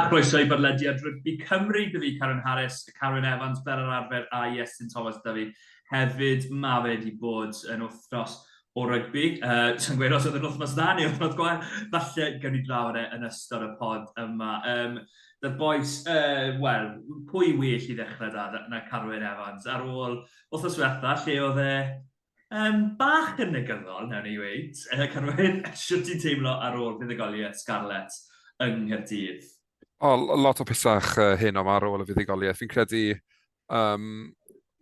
Croeso i bodlediad Rygbi Cymru. Dy fi Carwyn Harris, Carwyn Evans, fel yr arfer, a Iestyn Thomas da fi. Hefyd, mae fe wedi bod yn wythnos o rygbi. Sa'n gweud os oedd yn wythnos dda neu wythnos gwael, falle gawn ni drafod e yn ystod y pod yma. The boys, wel, pwy well i ddechrau da na Carwyn Evans ar ôl wythnos diwetha lle oedd e bach yn negyddol, wnawn ni weud. Carwyn, shwt ti'n teimlo ar ôl fuddugoliaeth Scarlets yng Nghaerdydd? O, lot o pesach heno 'ma ar ôl y fuddugoliaeth. Fi'n credu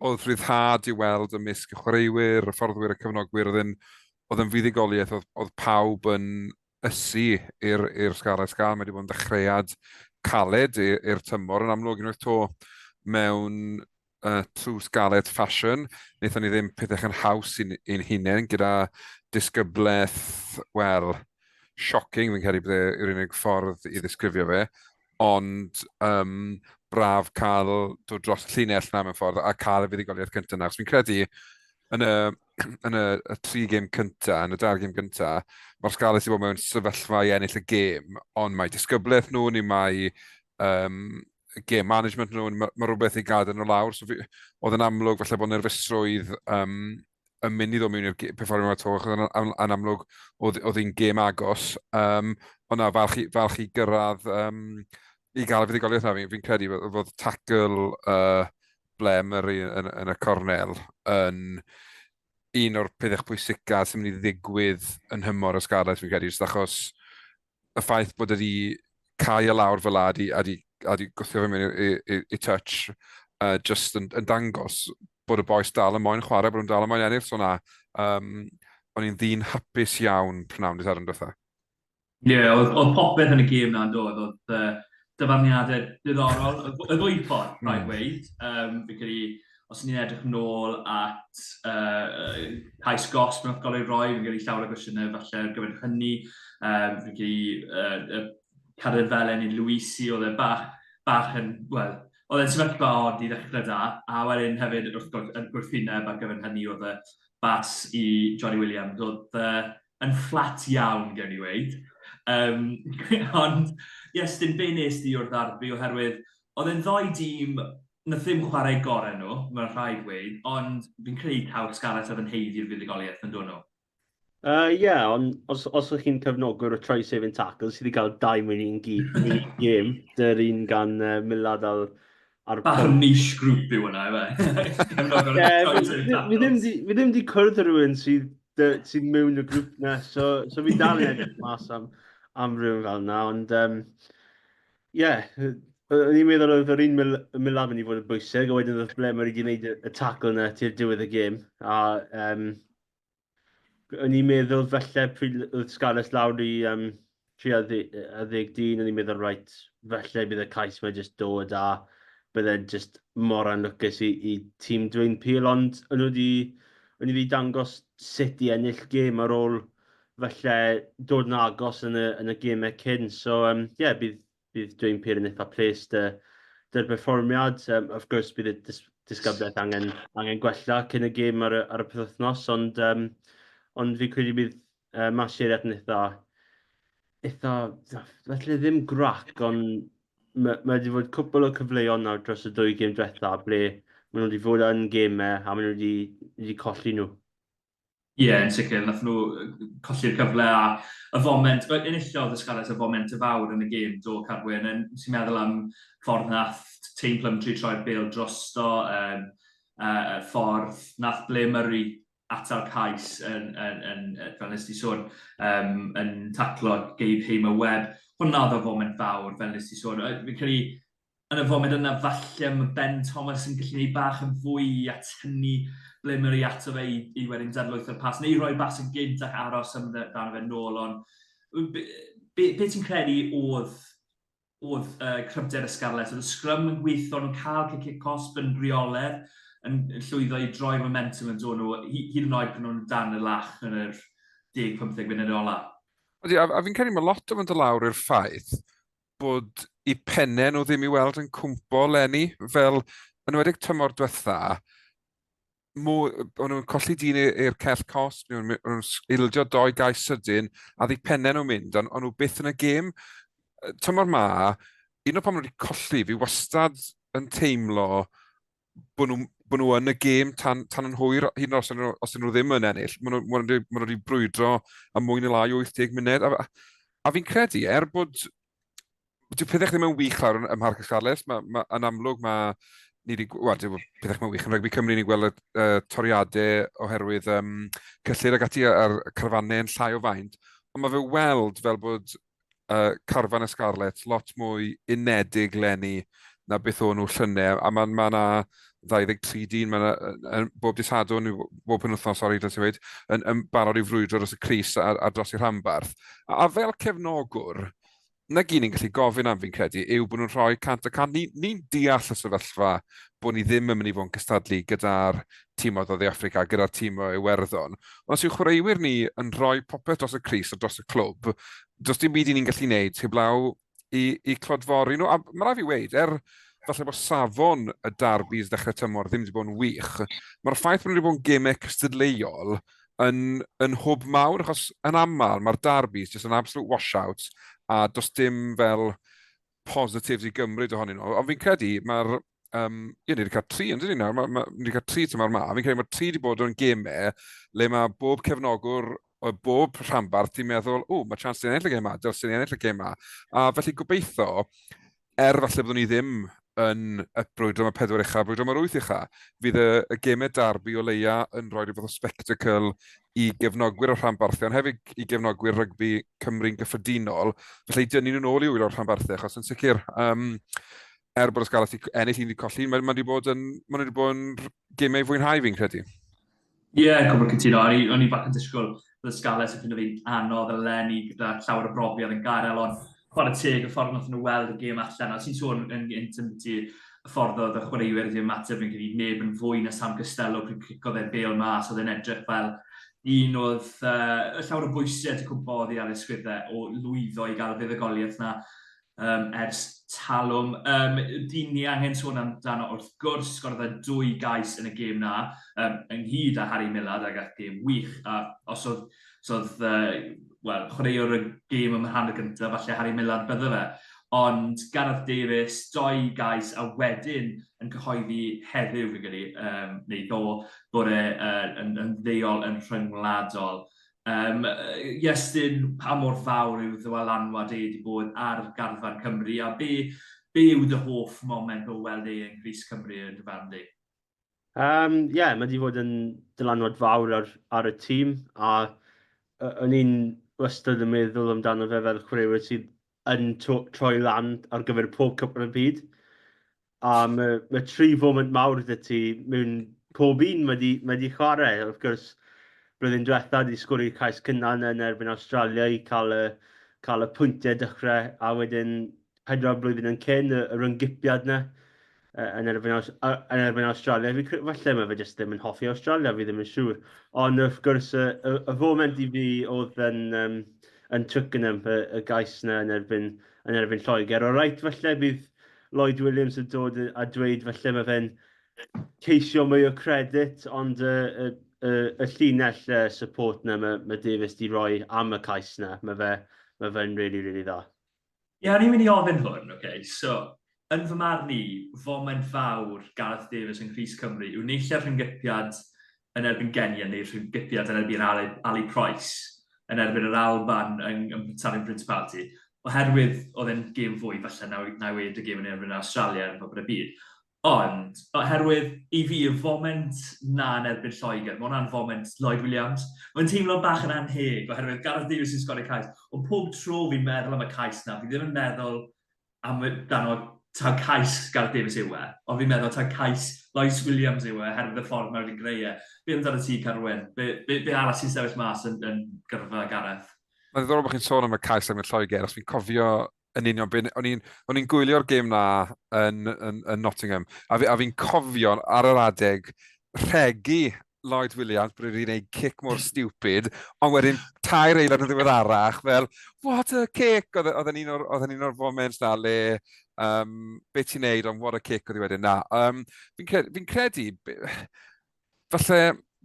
oedd rhyddhad i'w weld ymysg y chwaraewyr, y fforddwyr, y cefnogwyr. Oedd yn, oedd yn fuddugoliaeth, oedd, oedd pawb yn ysu i'r Scarlets gael. Mae wedi bod yn ddechreuad caled i'r tymor yn amlwg unwaith to mewn true Scarlet fashion. Wnaethon ni ddim pethau yn haws i'n hunain gyda disgyblaeth, wel, shocking fi'n credu bydde yw'r unig ffordd i ddisgrifio fe, ond braf cael dod dros y llinell na mewn ffordd a cael y fuddugoliaeth cyntaf 'na. Achos fi'n credu yn y, yn y, y tri gêm cyntaf, yn y dair gêm gyntaf, mae'r Scarlets wedi bod mewn sefyllfa i ennill y gêm, ond mae disgyblaeth nhw, neu mae game management nhw, mae rhywbeth i gadael nhw lawr. So fi, oedd yn amlwg falle bod nerfusrwydd yn mynd i ddod mewn i'r perfformiad yma to, achos yn amlwg oedd hi'n gêm agos. Ond na, falch i gyrraedd i gael y fuddugoliaeth 'na. Fi'n credu fod tackle Blair Murray yn y cornel yn un o'r pethau pwysica sy'n mynd i ddigwydd yn nhymor y Scarlets, fi'n credu, jyst achos y ffaith bod wedi cau e lawr fel 'a a di gwthio fe mewn i touch, just yn dangos bod y bois dal yn moyn chwarae, bod nhw'n dal yn moyn ennill, so na, o'n i'n ddyn hapus iawn prynhawn dydd Sadwrn diwetha. Ie, yeah, oedd popeth yn y gêm na'n dod, oedd dyfarniadau diddorol, y ddwy ffordd, rhaid gweud. Fi'n credu, os ni'n edrych nôl at cais gosb nath gael ei roi, fi'n credu llawer o gwestiynau falle ar gyfer hynny. Fi'n credu y carded felen i Luisi, oedd e bach yn, wel, oedd e'n sefyllfa od i ddechrau da, a wedyn hefyd, wrth gwrs, y gwrthwyneb ar gyfer hynny oedd y bas i Johnny Williams, oedd yn fflat iawn, gewn ni weud. Ond, yes, dim be nes di o'r ddarbi, oherwydd oedd e'n ddoi dîm nath ddim chwarae gorau nhw, mae'n rhaid weud, ond fi'n credu taw Scarlets oedd yn haeddu'r fuddugoliaeth yn dod nhw. Ie, yeah, ond os ydych chi'n cefnogwr o try saving tackle, sydd wedi cael dau mewn un gêm, dy'r un gan Millard ar Bach o niche group yw hwnna, ife? Cefnogwr o try saving tackles. Fi ddim di cwrdd â rhywun sydd mewn y grŵp na, so fi dal i edrych mas am rhywun fel yna, ond ie, yeah, o'n i'n meddwl oedd yr un Millard mynd i fod yn bwysig, a wedyn oedd Blair Murray wedi gwneud y tackle yna tu'r diwedd y gêm, a o'n i'n meddwl falle pryd oedd Scarlets lawr i 30 dyn, o'n i'n meddwl, right, falle bydd y cais mae jyst dod a bydde jyst mor anlwcus i tîm Dwayne Peel, ond o'n nhw wedi dangos sut i ennill gêm ar ôl falle dod yn agos yn y gemau cyn. So, yeah, bydd Dwayne Peel yn eitha pleased dy'r perfformiad. Of course, bydd y disgyblaeth angen gwella cyn y gêm ar y penwythnos, ond fi'n credu bydd Matt Sherratt yn eitha, falle ddim grac, ond mae wedi fod cwpl o cyfleon nawr dros y dwy gêm diwetha ble maen nhw wedi fod yn gemau a maen nhw wedi colli nhw. Ie, yeah, yn sicr, nath nhw colli'r cyfle a y foment, enillodd y Scarlets y foment y fawr yn y gêm, do, Carwyn, yn sy'n meddwl am ffordd nath Taine Plumtree troi'r bêl drosto, ffordd nath Blair Murray atal cais yn, fel nes ti sôn, yn taclo Gabe Hamer-Webb. Hwna oedd y foment fawr, fel nes ti sôn. Fi'n credu, yn y foment yna, falle mae Ben Thomas yn gallu gwneud bach yn fwy i atynnu Blair Murray ato fe i wedyn dadlwytho'r pas, neu i roi bas yn gynt ac aros amdano fe nôl, ond be ti'n credu oedd cryfder y Scarlets? Oedd y sgrym yn gweithio, nhw'n cael cic cosb yn rheolaidd, yn llwyddo i droi'r momentum yn dod nhw, hyd yn oed pan nhw'n dan y lach yn yr 10-15 munud ola. Ydy, a fi'n credu mae lot o fynd lawr i'r ffaith bod eu pennau nhw ddim i weld yn cwmpo leni, fel yn enwedig tymor diwetha, o'n nhw'n colli dyn i'r cell cosb, o'n nhw'n ildio doi gais sydyn, a ddi pennau nhw'n mynd, ond o'n nhw byth yn y gêm. Tymor ma, Un o'r pan maen nhw wedi colli, fi wastad yn teimlo bod nhw, bod nhw yn y gêm tan, tan yn hwyr, hyd yn oed os nhw, os nhw ddim yn ennill. Maen nhw, maen nhw, maen nhw wedi brwydro am mwy neu lai 80 munud. A, a fi'n credu, er bod dyw pethau ddim yn wych lawr ym Mharc y Scarlets, ma, ma, yn amlwg mae ni wedi, wel, dyw pethau ddim yn wych yn rygbi Cymru, ni'n gweld y toriadau oherwydd um, cyllid ac ati a'r carfannau yn llai o faint, ond mae fe weld fel bod carfan y Scarlets lot mwy unedig leni na beth o'n nhw llynedd, a mae ma 'na 23 dyn, mae 'na bob dydd Sadwrn, bob penwythnos, sori, dylse i weud, yn, yn barod i frwydro dros y crys a, a dros y rhanbarth. A, a fel cefnogwr, na gyd ni'n gallu gofyn am fi'n credu, yw bod nhw'n rhoi 100%. Ni'n ni deall y sefyllfa bod ni ddim yn mynd i fod yn cystadlu gyda'r tîmoedd o Dde Affrica, gyda'r tîm o Iwerddon. Ond os yw chwaraewyr ni yn rhoi popeth dros y crys a dros y clwb, does dim byd i ni'n gallu gwneud heblaw i, i clodfori nhw. A mae rhaid fi weud, er falle bod safon y darbys ddechrau tymor ddim wedi bod yn wych, mae'r ffaith bod nhw wedi bod yn gemau cystadleuol yn, yn hwb mawr, achos yn aml mae'r darbys jyst yn absolute washout, a does dim fel positives i gymryd ohonyn nhw. Ond fi'n credu mae'r... Um, ie, ni wedi cael tri, yn dydyn nawr, ma, ma, ni wedi cael tri tymor ma. Fi'n credu mae tri wedi bod yn gemau le mae bob cefnogwr o bob rhanbarth ti'n meddwl, o, mae chance ni'n ennill y gêm ma, dylse ni ennill y gêm ma. A felly gobeithio, er falle byddwn ni ddim yn y brwydro am y pedwar ucha, brwydro am yr wyth ucha, fydd y, y gemau darbi o leia yn rhoi rhyw fath o spectacle i gefnogwyr o'r rhanbarthau, ond hefyd i gefnogwyr rygbi Cymru'n gyffredinol, felly i dynnu nhw'n ôl i wylo'r rhanbarthau, achos yn sicr, um, er bod y Scarlets wedi ennill un wedi colli, mae, mae wedi bod yn, mae wedi bod yn gemau i fwynhau fi'n credu. Ie, yeah, cwbl cytuno. O'n i, o'n i bach yn disgwyl bod y Scarlets yn ffindo fi'n anodd eleni gyda llawer o brofiad yn gadael, ond chwarae teg y ffordd nath nhw weld y gêm allan. A ti'n sôn yn gynt yn byti y ffordd oedd y chwaraewyr wedi ymateb yn credu neb yn fwy na Sam Costello pryd cicodd e'r bêl mas, oedd e'n edrych fel un oedd uh, llawer o bwysau wedi cwmpo oddi ar ei sgwyddau o lwyddo i gael y fuddugoliaeth na um, ers talwm. Um, dyn ni angen sôn amdano wrth gwrs, sgorodd e dwy gais yn y gêm na, um, ynghyd â Harry Millard ag at gêm wych. A os oedd, os oedd uh, well, chwaraewr y gêm ym rhan y gyntaf, falle Harry Millard bydde fe. Ond Gareth Davies, doi gais a wedyn yn cyhoeddi heddiw, fi'n credu, um, neu ddo, bod e uh, yn, yn ddeol yn rhyngwladol. Um, Iestyn, pa mor fawr yw ddylanwad e wedi bod ar garfan Cymru, a be, be yw dy hoff moment o weld e yng Nghrys Cymru yn dy farn di? Um, yeah, mae wedi bod yn dylanwad fawr ar, ar y tîm, a o'n i'n wastad yn meddwl amdano fe fel chwaraewyr sydd yn troi lan ar gyfer pob Cwpan y Byd. A mae, mae tri foment mawr 'da ti mewn pob un mae 'di, mae 'di chwarae. Wrth gwrs, blwyddyn diwetha wedi sgori'r cais cynnar yn erbyn Awstralia i cael y, cael y pwyntiau dechrau, a wedyn pedwar blwyddyn yn cyn, y, y ryngipiad yna yn erbyn, yn erbyn Awstralia. Fi, falle mae fe jyst ddim yn hoffi Awstralia, fi ddim yn siŵr. Ond wrth gwrs, y, y, y foment i fi oedd yn, um, yn Twickenham, y, y gais yna yn erbyn, yn erbyn Lloegr. O reit, falle bydd Lloyd Williams yn dod a dweud falle mae fe'n ceisio mwy o credit, ond y, y, y, y llinell uh, support na mae, mae Davies di roi am y cais na, mae fe, mae fe'n really, really dda. Ie, yeah, o'n i'n mynd i ofyn hwn, okay. So, yn fy marn i, foment fawr Gareth Davies yng Nghrys Cymru yw naill ai'r rhyng-gypiad yn erbyn Genia neu'r rhyng-gypiad yn erbyn Ali, Ali Price yn erbyn yr Alban yng, yng Stadiwm Principality, oherwydd oedd e'n gêm fwy falle na, na wedi y gêm yn erbyn Australia yn Cwpan y Byd. Ond, oherwydd i fi, y foment na yn erbyn Lloegr, mae hwnna'n foment Lloyd Williams. Mae'n teimlo bach yn anheg, oherwydd Gareth Davies sy'n sgorio cais. Ond pob tro fi'n meddwl am y cais na, fi ddim yn meddwl am dano taw cais Gareth Davies yw e, ond fi'n meddwl taw cais Lloyd Williams yw e, oherwydd y ffordd mae wedi greu e. Be amdano ti, Carwyn? Be, be, be arall sy'n sefyll mas yn, yn gyrfa Gareth? Mae'n ddiddorol bod chi'n sôn am y cais am y Lloegr, os fi'n cofio yn union be... O'n i'n o'n i'n gwylio'r gêm na yn, yn, yn Nottingham, a fi'n fi cofio ar yr adeg rhegi Lloyd Williams bod wedi gwneud cic mor stupid, ond wedyn tair eiliad yn ddiweddarach, fel, what a kick! Oedd e, oedd e'n un o'r, oedd e'n un o'r moments na le, um, be ti'n neud, ond what a kick oedd hi wedyn. Na, um, fi'n credu, fi credu, falle,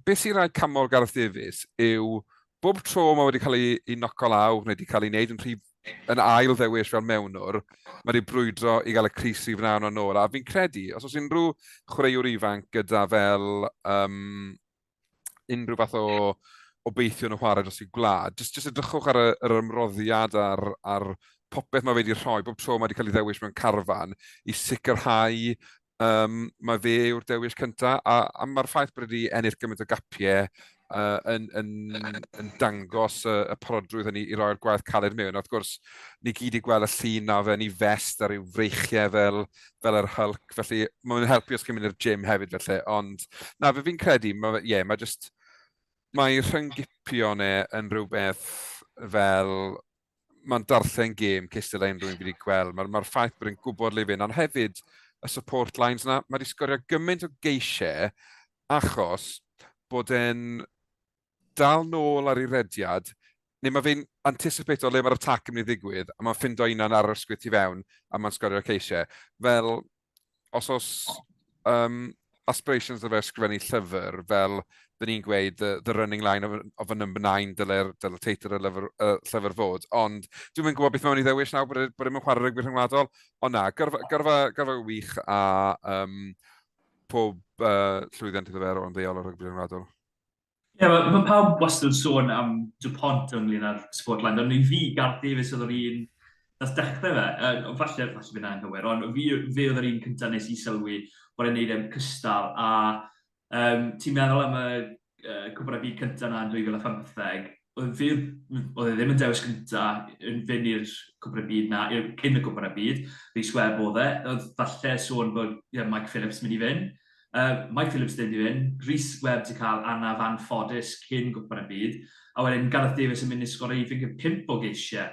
beth sy'n rhaid canmol Gareth Davies yw, bob tro mae wedi cael ei, ei noco lawr neu wedi cael ei wneud yn rhy yn ail ddewis fel mewnwr, mae wedi brwydro i gael y crys rhif 9 o'n ôl. A fi'n credu, os oes unrhyw chwaraewr ifanc gyda fel unrhyw fath o obeithion o chwarae dros ei gwlad, jyst edrychwch ar yr ymroddiad a'r popeth mae fe wedi rhoi, bob tro mae wedi cael ei ddewis mewn carfan, i sicrhau mae fe yw'r dewis cyntaf, a mae'r ffaith bod wedi ennill gymaint o gapiau yn dangos y parodrwydd hynny i roi'r gwaith caled mewn. A wrth gwrs, ni gyd i gweld y llun na fe yn ei fest ar ei freichiau fel yr Hulk, felly mae'n helpu os chi'n mynd i'r gym hefyd felly, ond na, fe fi'n credu, mae, yeah, mae just, mae rhyngipio ne yn rhywbeth fel, mae'n darllen gêm cystal â unrhyw un fi wedi gweld. Mae'r ffaith bod e'n gwybod le i fynd, ond hefyd y support lines na, mae wedi sgorio gymaint o geisiau achos bod e'n dal nôl ar ei rediad, neu mae fe'n anticipate o le mae'r attack yn mynd i ddigwydd, a mae'n ffindo unan ar yr ysgwydd tu fewn, a mae'n sgorio ceisiau. Fel, os oes aspirations o fe ysgrifennu llyfr, fel dyn ni'n gweud, the running line of a number 9 dyle teitl y llyfr fod, ond dwi'm yn gwybod beth mae'n ei ddewis nawr bod e'n chwarae rygbi rhyngwladol, ond na, gyrfa wych a pob llwyddiant iddo fe ar ôl ymddeol o'r rygbi rhyngwladol. Ie, yeah, mae pawb wastad yn sôn am Dupont ynglyn â'r support line, ond i fi, Gareth Davies oedd yr un nath dechrau fe, falle fydd anghywir, ond fe oedd yr un cyntaf nes i sylwi bod e'n neud e'n cystal, a ti'n meddwl am y Cwpan y Byd cyntaf yna yn 2015, oedd e ddim yn dewis cyntaf yn fynd i'r Cwpan y Byd na, cyn y Cwpan y Byd, Rhys Webb oedd e, oedd falle sôn bod Mike Phillips mynd i fynd. Mike Phillips ddim wedi fynd, Rhys Webb wedi cael anaf anffodus cyn Gwpan y Byd, a wedyn Gareth Davies yn mynd i sgorio i fynd 5 o geisiau,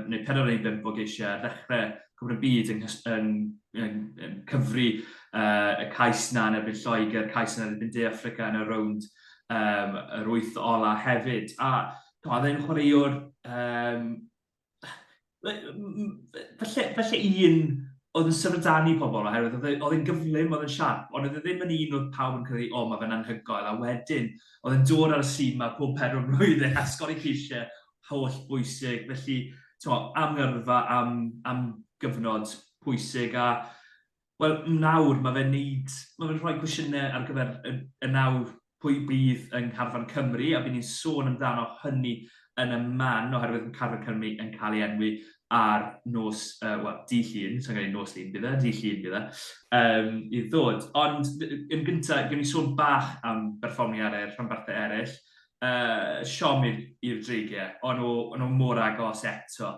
neu 4 neu 5 o geisiau ar ddechrau Cwpan y Byd yn cyfri y cais na yn erbyn Lloegr, cais na yn erbyn De Affrica yn y rownd yr 8 ola hefyd. A oedd e'n chwaraewr falle un oedd yn syfrdanu pobl oherwydd oedd e'n gyflym, oedd e'n siarp, ond oedd e ddim yn un oedd pawb yn credu, o, mae fe'n anhygoel, a wedyn oedd e'n dod ar y sîn ma pob 4 mlwyddyn a sgori ceisiau holl bwysig, felly t'mo, am yrfa, am gyfnod pwysig, a wel, nawr mae fe'n neud, mae fe'n rhoi cwestiynau ar gyfer y nawr pwy bydd yng Ngharfan Cymru, a bydd ni'n sôn amdano hynny yn y man, oherwydd mae Carfan Cymru yn cael ei enwi ar nos, wel, dydd Llun, sa'n gwneud nos Lun bydd e, dydd Llun bydd e, i ddod. Ond yn gyntaf, gewn ni sôn bach am berfformiadau'r rhanbarthau eraill. Siom i'r Dreigiau, o'n nhw mor agos eto.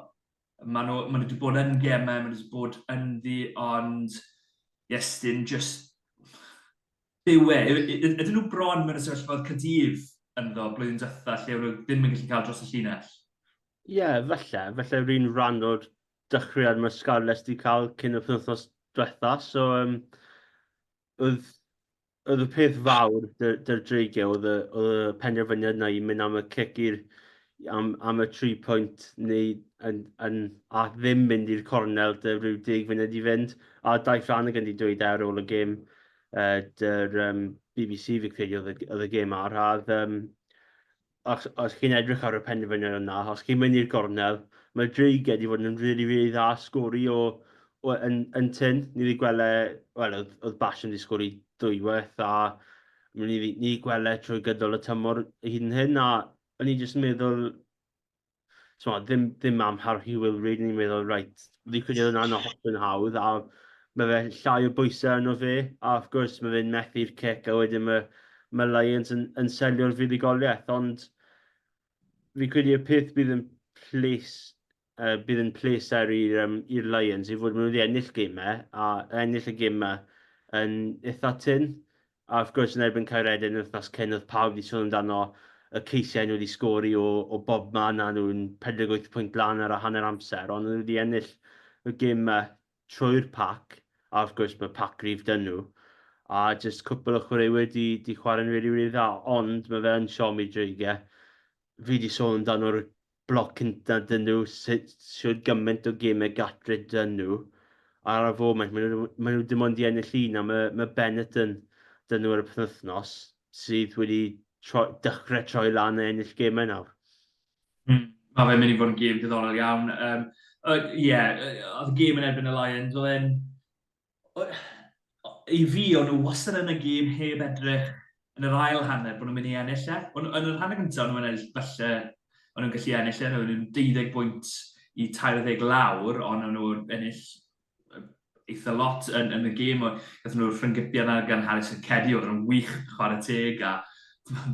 Maen nhw wedi bod yn gemau, maen nhw wedi bod ynddi, ond Iestyn, just byw e. Ydyn nhw bron mewn y sefyllfa oedd Caerdydd ynddo blwyddyn diwetha, lle o'n nhw ddim yn gallu cael dros y llinell? Ie, yeah, falle. Falle yr un rhan o'r dechreuad mae Scarlets wedi cael cyn y penwythnos diwetha. So, oedd y peth fawr dy'r Dreigiau, oedd y penderfyniad na i mynd am y cic i'r am y 3 pwynt neu a ddim mynd i'r cornel dy rhyw 10 funud i fynd. A Dai Flanagan wedi dweud ar ôl y gêm dy'r BBC fi credu oedd y gêm ar, a oedd, os chi'n edrych ar y penderfyniad yna, os chi'n mynd i'r gornel, mae Dreigiau wedi fod yn really, really dda sgori o yn tyn. Ni wedi gweld, wel, oedd Basham wedi sgori dwywaith, a ni wedi gweld e trwy gydol y tymor hyd yn hyn, a o'n i jyst yn meddwl, ddim am Harry Will Reid, o'n i'n meddwl, reit, fi credu oedd yna'n hollol hawdd, a mae fe llai o bwysau arno fe, a wrth gwrs mae fe'n methu'r cic, a wedyn mae Lions yn selio'r fuddugoliaeth, ond fi credu y peth bydd yn bydd yn pleser i'r Lions i fod maen nhw wedi ennill gemau, a ennill y gemau yn eitha tyn. A wrth gwrs yn erbyn Caeredin yn wythnos cyn oedd pawb wedi sôn amdano y ceisiau nhw wedi sgori o bob man a nhw'n 48 pwynt lan ar y hanner amser, ond nhw wedi ennill y gemau trwy'r pac, a wrth gwrs mae pac gryf dyn nhw, a jyst cwpl o chwaraewyr di chwarae'n really, really dda, ond mae fe yn siom i Dreigiau. Fi wedi sôn amdano'r bloc cyntaf dyn nhw, sut gymaint o gemau gatre dyn nhw. Ar y foment, maen nhw dim ond i ennill un, a mae Benetton dyn nhw ar y penwythnos, sydd wedi dechrau troi lan a ennill gemau nawr. Mae fe'n mynd i fod yn gêm diddorol iawn. Ie, yeah, oedd y gêm yn erbyn y Lions, oedd e'n... I fi, o'n nhw wastad yn y gêm heb edrych yn yr ail hanner bod nhw'n mynd i ennill e. Yn yr hanner cyntaf, o'n nhw'n ennill, falle, o'n nhw'n gallu ennill e, o'n nhw'n 12 bwynt i 30 lawr, ond o'n nhw'n ennill eitha lot yn y gêm. Gathon nhw'r rhyng-gipiau yna gan Harrison Cedi, oedd yn wych chwarae teg, a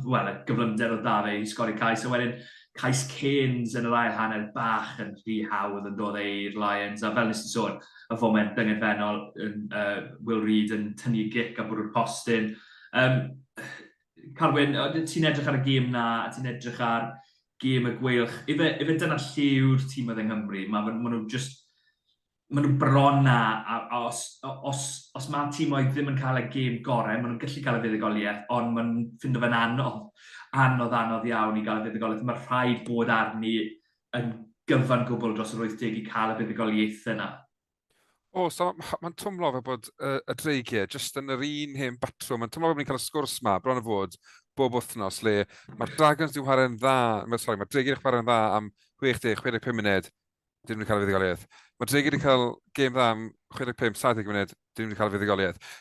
wel, y gyflymder oedd da fe i sgori cais. A wedyn, cais Cairns yn yr ail hanner bach yn rhy hawdd yn dod i'r Lions, a fel nes i sôn, y foment dyngedfennol, yn, Will Reid yn tynnu gic a bwrw'r postyn. Carwyn, ti'n edrych ar y gêm na, ti'n edrych ar gêm y Gweilch, ife, ife dyna lle yw'r tîm yng Nghymru? Mae ma nhw just maen nhw bron na, a os, os, os mae tîmoedd ddim yn cael y gêm gorau, maen nhw'n gallu cael y fuddugoliaeth, ond maen nhw'n ffindo fe'n anodd, anodd, anodd iawn i gael y fuddugoliaeth. Mae rhaid bod arni yn gyfan gwbl dros yr 80 i cael y fuddugoliaethau yna. O, so mae'n twmlo fel bod y Dreigiau jyst yn yr un hen batrwm. Mae'n twmlo fel bod ni'n cael y sgwrs ma, bron o fod, bob wythnos, le mae'r Dragons wedi chwarae'n dda, sorry, mae'r Dreigiau wedi chwarae'n dda am 60, 65 munud, dyn nhw wedi cael y fuddugoliaeth. Mae Dreigiau wedi cael gêm dda am 65, 70 munud, dyn nhw wedi cael y fuddugoliaeth.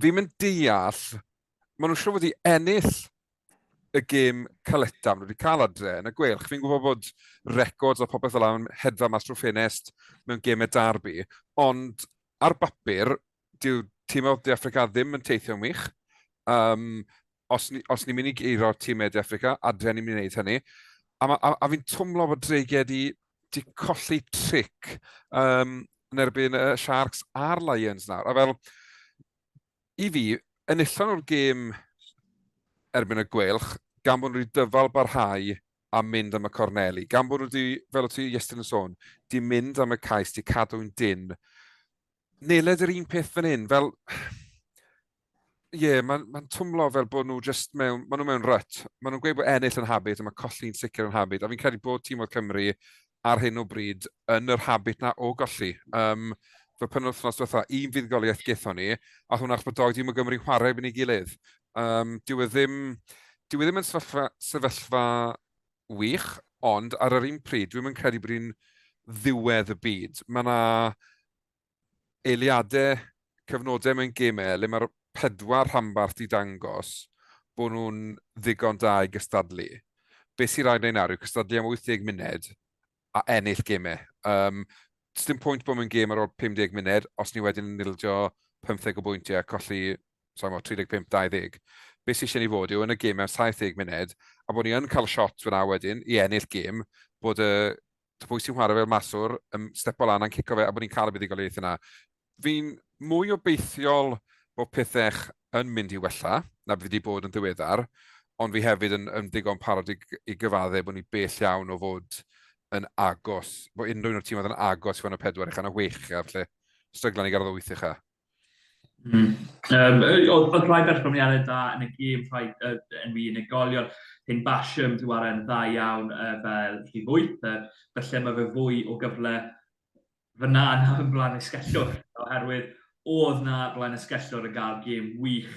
Fi'n mynd deall, maen nhw'n siŵr wedi ennill y gêm caleta maen nhw wedi cael adre yn y Gweilch. Fi'n gwybod bod records a popeth fel yna hedfa mas drwy ffenest mewn gemau derby, ond ar bapur, dyw tîm o De Affrica ddim yn teithio'n wych. Os ni'n mynd i guro tîmau De Affrica, adre ni'n mynd i wneud hynny. A fi'n twmlo bod Dreigiau di, di colli tric yn erbyn y Sharks a'r Lions nawr. A fel, i fi, enillon nhw'r gêm erbyn y Gweilch, gan bod nhw wedi dyfal barhau a mynd am y corneli. Gan bod nhw wedi, fel o ti Iestyn yn sôn, di mynd am y cais, di cadw'n dyn. Neled yr un peth fan hyn, fel... Ie, yeah, mae'n ma twmlo fel bod nhw just mewn, maen nhw mewn rut. Maen nhw'n gweud bod ennill yn habit, a mae colli'n sicr yn habit. A fi'n credu bod tîm oedd Cymru ar hyn o bryd yn yr habit na o golli. Fe penwythnos diwetha, un fuddugoliaeth gethon ni, a hwnna achos bod doi dîm o Gymru chwarae erbyn ei gilydd. Dyw e ddim, dyw e ddim yn sefyllfa, sefyllfa wych, ond ar yr un pryd, dwi'm yn credu bod hi'n ddiwedd y byd. Mae yna eiliadau, cyfnodau mewn gemau le mae'r pedwar rhanbarth di dangos bod nhw'n ddigon da i gystadlu. Be sy'n rhaid wneud nawr yw cystadlu am 80 munud a ennill gemau. Dim pwynt bod mewn gêm ar ôl 50 munud os ni wedyn yn ildio 15 o bwyntiau a colli, sa'n gwybod, 35-20. Be sy'n eisiau ni fod yw yn y gêm mewn 70 munud, a bod ni yn cael shot fyna wedyn i ennill gêm, bod y pwy sy'n chwarae fel maswr yn stepo lan a'n cico fe a bod ni'n cael y buddugoliaeth yna. Fi'n mwy obeithiol bod pethau yn mynd i wella na bydd wedi bod yn ddiweddar, ond fi hefyd yn ddigon parod i gyfadde bod ni bell iawn o fod yn agos, bod unrhyw un o'r tîm oedd yn agos i fod yn y pedwar ucha, na chwech ucha, felly stryglan i gyrraedd o wyth ucha. Oedd rhai berfformiadau da yn y gêm, rhai enwi unigolion. Hyn Basham di ware'n dda iawn fel rhif 8, felly mae fe fwy o gyfle fyna na yn blaen esgellwr, oherwydd oedd na blaen esgellwr yn gael gêm wych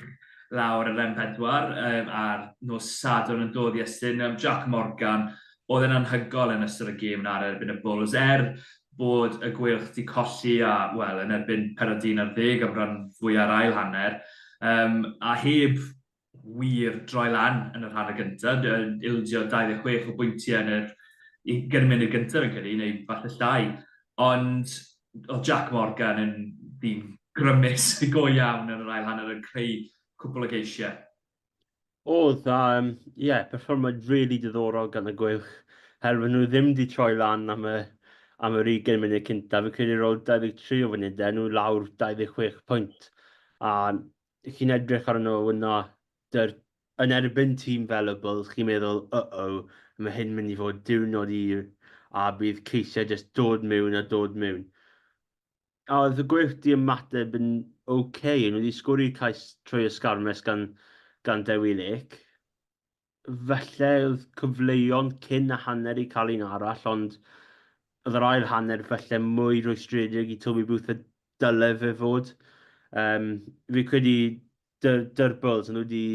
lawr yr M4 ar nos Sadwrn yn dod i Estyn. Jack Morgan, oedd e'n anhygoel yn ystod y gêm yna ar erbyn y Bulls, er bod y Gweilch di colli a, wel, yn erbyn pedwar ar ddeg am ran fwy ar ail hanner, a heb wir droi lan yn yr hanner gyntaf, ildio 26 o bwyntiau yn yr 20 munud gyntaf yn credu, neu falle llai. Ond oedd Jack Morgan yn ddyn grymus go iawn yn yr ail hanner yn creu cwpl o geisiau. Oedd, a ie, perfformiad really diddorol gan y Gweilch. Herwydd nhw ddim wedi troi lan am y, am yr 20 munud cyntaf. Fi'n credu ar ôl 23 o funudau, nhw lawr 26 pwynt. A chi'n edrych arno nhw yna, dyr, yn erbyn tîm fel y Bulls, chi'n meddwl, uh-oh, mae hyn mynd i fod diwrnod hir a bydd ceisiau jyst dod mewn a dod mewn. A oedd y Gweilch di ymateb yn oce. Okay. Nhw wedi sgori cais trwy ysgarmes gan Dewi Lake. Felly oedd cyfleon cyn y hanner i cael un arall, ond oedd yr ail hanner felly mwy rwystredig i Toby Booth y dyle fe fod. Fi credu dy'r Bulls, nhw wedi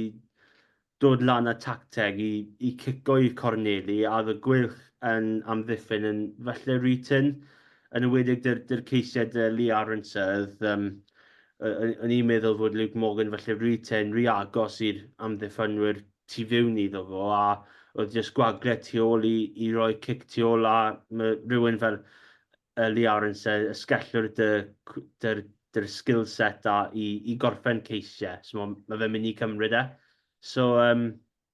dod lan â tacteg i cico i'r corneli, a oedd y Gweilch yn amddiffyn yn falle rhy tynn, yn enwedig 'da'r 'da'r ceisiau 'da Lee Arendse, oedd um, o'n i'n meddwl fod Luke Morgan falle rhy tynn, rhy agos i'r amddiffynwyr tu fewn iddo fo, a oedd jyst gwagle tu ôl i, i roi cic tu ôl, a mae rhywun fel Lee Arendse, ysgellwr dy, dy, dy'r skill set da i, i gorffen ceisiau, so mae, ma fe'n mynd i cymryd e. So, um,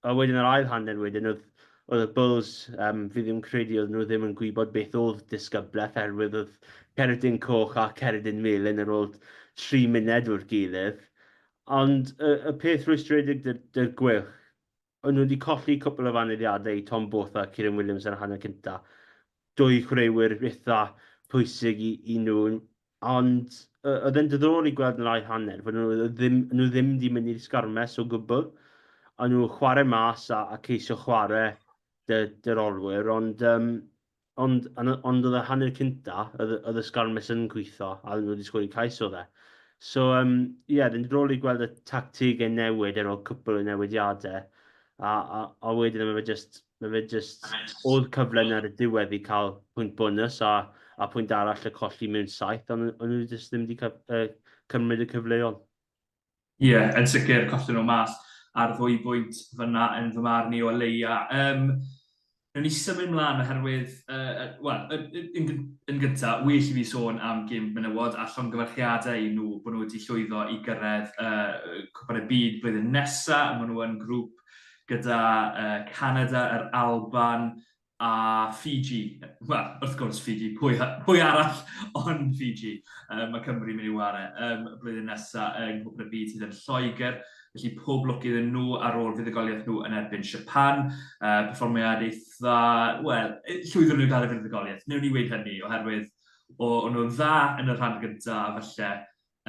A wedyn yr ail hanner wedyn oedd, oedd y Bulls, um, fi ddim credu oedd nhw ddim yn gwybod beth oedd disgyblaeth oherwydd oedd cerdyn coch a cerdyn melyn ar ôl 3 munud o'r gilydd. Ond y, y peth rwystredig dy'r dy Gweilch, o'n nhw wedi colli cwpl o faneddiadau i Tom Botha a Kieran Williams ar y hanner cynta. Dwy chwaraewyr eitha pwysig i, i nhw Ond oedd e'n diddorol i gweld yn yr ail hanner fod nhw ddim, nhw ddim wedi mynd i'r sgarmes o gwbl. O'n nhw'n chwarae mas a, a ceisio chwarae dy, dy'r olwyr, ond, um, ond, ond oedd y hanner cynta, oedd, oedd y sgarmes yn gweithio a nhw wedi sgori cais o fe. So, um, ie, yeah, yn diddorol i gweld y tactegau newid ar ôl cwpl o newidiadau. A, a, a wedyn mae fe just, mae fe just, oedd cyfle yna ar y diwedd i cael pwynt bonus a, a pwynt arall y colli mewn saith, ond o'n nhw just ddim wedi uh, cymryd y cyfleon. Ie, yeah, yn sicr, colli nhw mas ar ddwy bwynt fyna yn fy marn i o leia. Um, Newn ni symud mlaen oherwydd, uh, wel, yn, yn, yn gyntaf, well i fi sôn am gêm menywod a llongyfarchiadau i nhw bod nhw wedi llwyddo i gyrraedd uh, Cwpan y Byd blwyddyn nesaf. Maen nhw yn grŵp gyda uh, Canada, yr Alban a Fiji. Wel, wrth gwrs Fiji, pwy, pwy arall ond Fiji. Um, mae Cymru mynd i ware um, blwyddyn nesaf yng Nghwpan y Byd sydd yn Lloegr. Felly pob lwc iddyn nhw ar ôl fuddugoliaeth nhw yn erbyn Japan. Uh, perfformiad eitha, wel, llwyddon nhw gael y fuddugoliaeth. Newn ni weud hynny, oherwydd o, o'n nhw'n dda yn y rhan gyntaf, a falle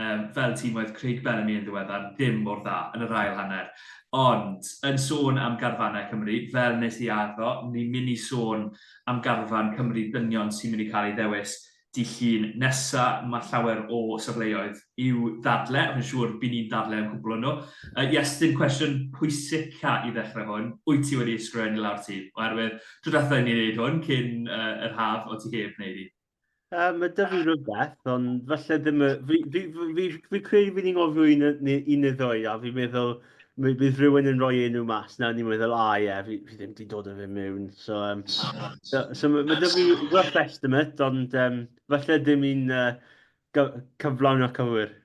um, fel tîm oedd Craig Bellamy yn ddiweddar, ddim mor dda yn yr ail hanner. Ond, yn sôn am garfannau Cymru, fel nes i addo, ni'n mynd i sôn am garfan Cymru dynion sy'n mynd i cael ei ddewis dydd Llun nesa. Mae llawer o safleoedd i'w ddadle, a fi'n siŵr by ni'n dadle am cwpl o nhw. Uh, Iestyn, cwestiwn pwysica i ddechrau hwn, wyt ti wedi ysgrifennu lawr tîm? Oherwydd, tro diwethaf i ni wneud hwn, cyn uh, yr haf, o ti heb wneud i. Uh, mae dy fi rhywbeth, ond falle ddim... Y... Fi, fi, fi, fi, fi credu fi'n ngofio un, un neu ddwy, a fi'n meddwl bydd rhywun yn rhoi enw mas na, ni'n meddwl, a ie, fi, fi ddim wedi dod o fe mewn. So, um, so, so mae ma dy fi rough estimate, ond um, falle ddim un uh, cyflawn a cywir.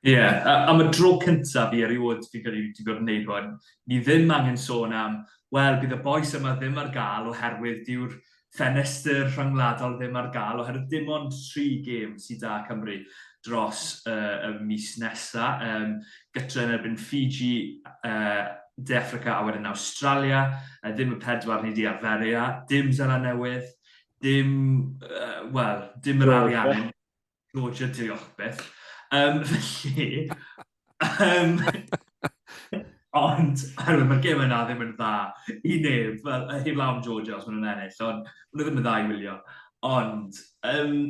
Ie, yeah, am y dro cyntaf i erioed fi'n credu wedi bod yn gwneud hwn, ni ddim angen sôn am, wel, bydd y bois yma ddim ar gael oherwydd dyw'r ffenestr rhyngwladol ddim ar gael, oherwydd dim ond tri gêm sydd da Cymru dros uh, y mis nesa. Um, gytre yn erbyn Fiji, uh, De Affrica a wedyn Awstralia, uh, ddim y pedwar ni di arferu â, dim Zeland Newydd, dim, uh, wel, dim yr Ariannin. Georgia, diolch byth. Um, felly, um, ond, oherwydd mae'r gêm yna ddim yn dda i neb, fel, heb law am Georgia os maen nhw'n ennill, ond maen nhw ddim yn dda i wylio. Ond, um,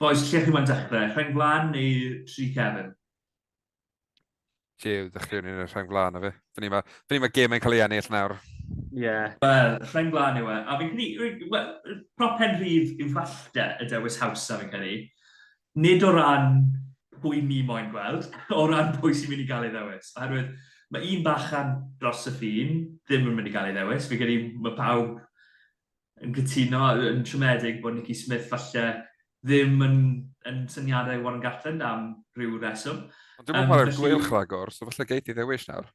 boys, lle chi moyn dechrau? Rheng flaen neu tri cefn? Jiw, ddechreuwn ni'n y rheng flaen na fi. Fyny mae, fyny mae gemau'n cael ei ennill nawr. Ie. Yeah. Wel, rheng flaen yw e. A fi'n credu, well, prop pen rhydd yw falle y dewis hawsa fi'n credu. Nid o ran pwy ni moyn gweld, o ran pwy sy'n mynd i gael ei ddewis. Oherwydd mae un bachan dros y ffin ddim yn mynd i gael ei ddewis. Fi'n credu mae pawb yn cytuno, yn siomedig bod Nicky Smith falle ddim yn, yn syniadau Warren Gatland am rhyw reswm. Ond dwi'n um, chwarae'r felly... gweilch ragor, so falle geit i ddewis nawr.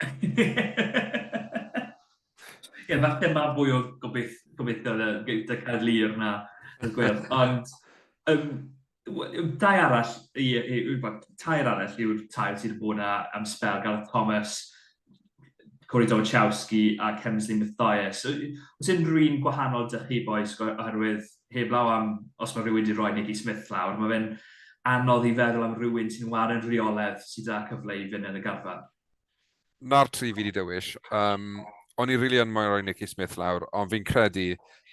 Ie, yeah, falle mae fwy o gobeith, gobeithio gyda Caerlŷr na y gweilch. Ond um, dau arall, i, i, i, tair arall yw'r tair sydd wedi bod yna am sbel, Gareth Thomas, Corey Domachowski a Kemsley Mathias. Oes unrhyw un gwahanol dych chi, boys, oherwydd heblaw am os mae rhywun wedi rhoi Nicky Smith lawr, mae fe'n anodd i feddwl am rhywun sy'n ware'n rheoledd sydd â cyfle i fynd yn y garfan. Na'r tri fi wedi dewis. Um, o'n i rili really yn moyn rhoi Nicky Smith lawr, ond fi'n credu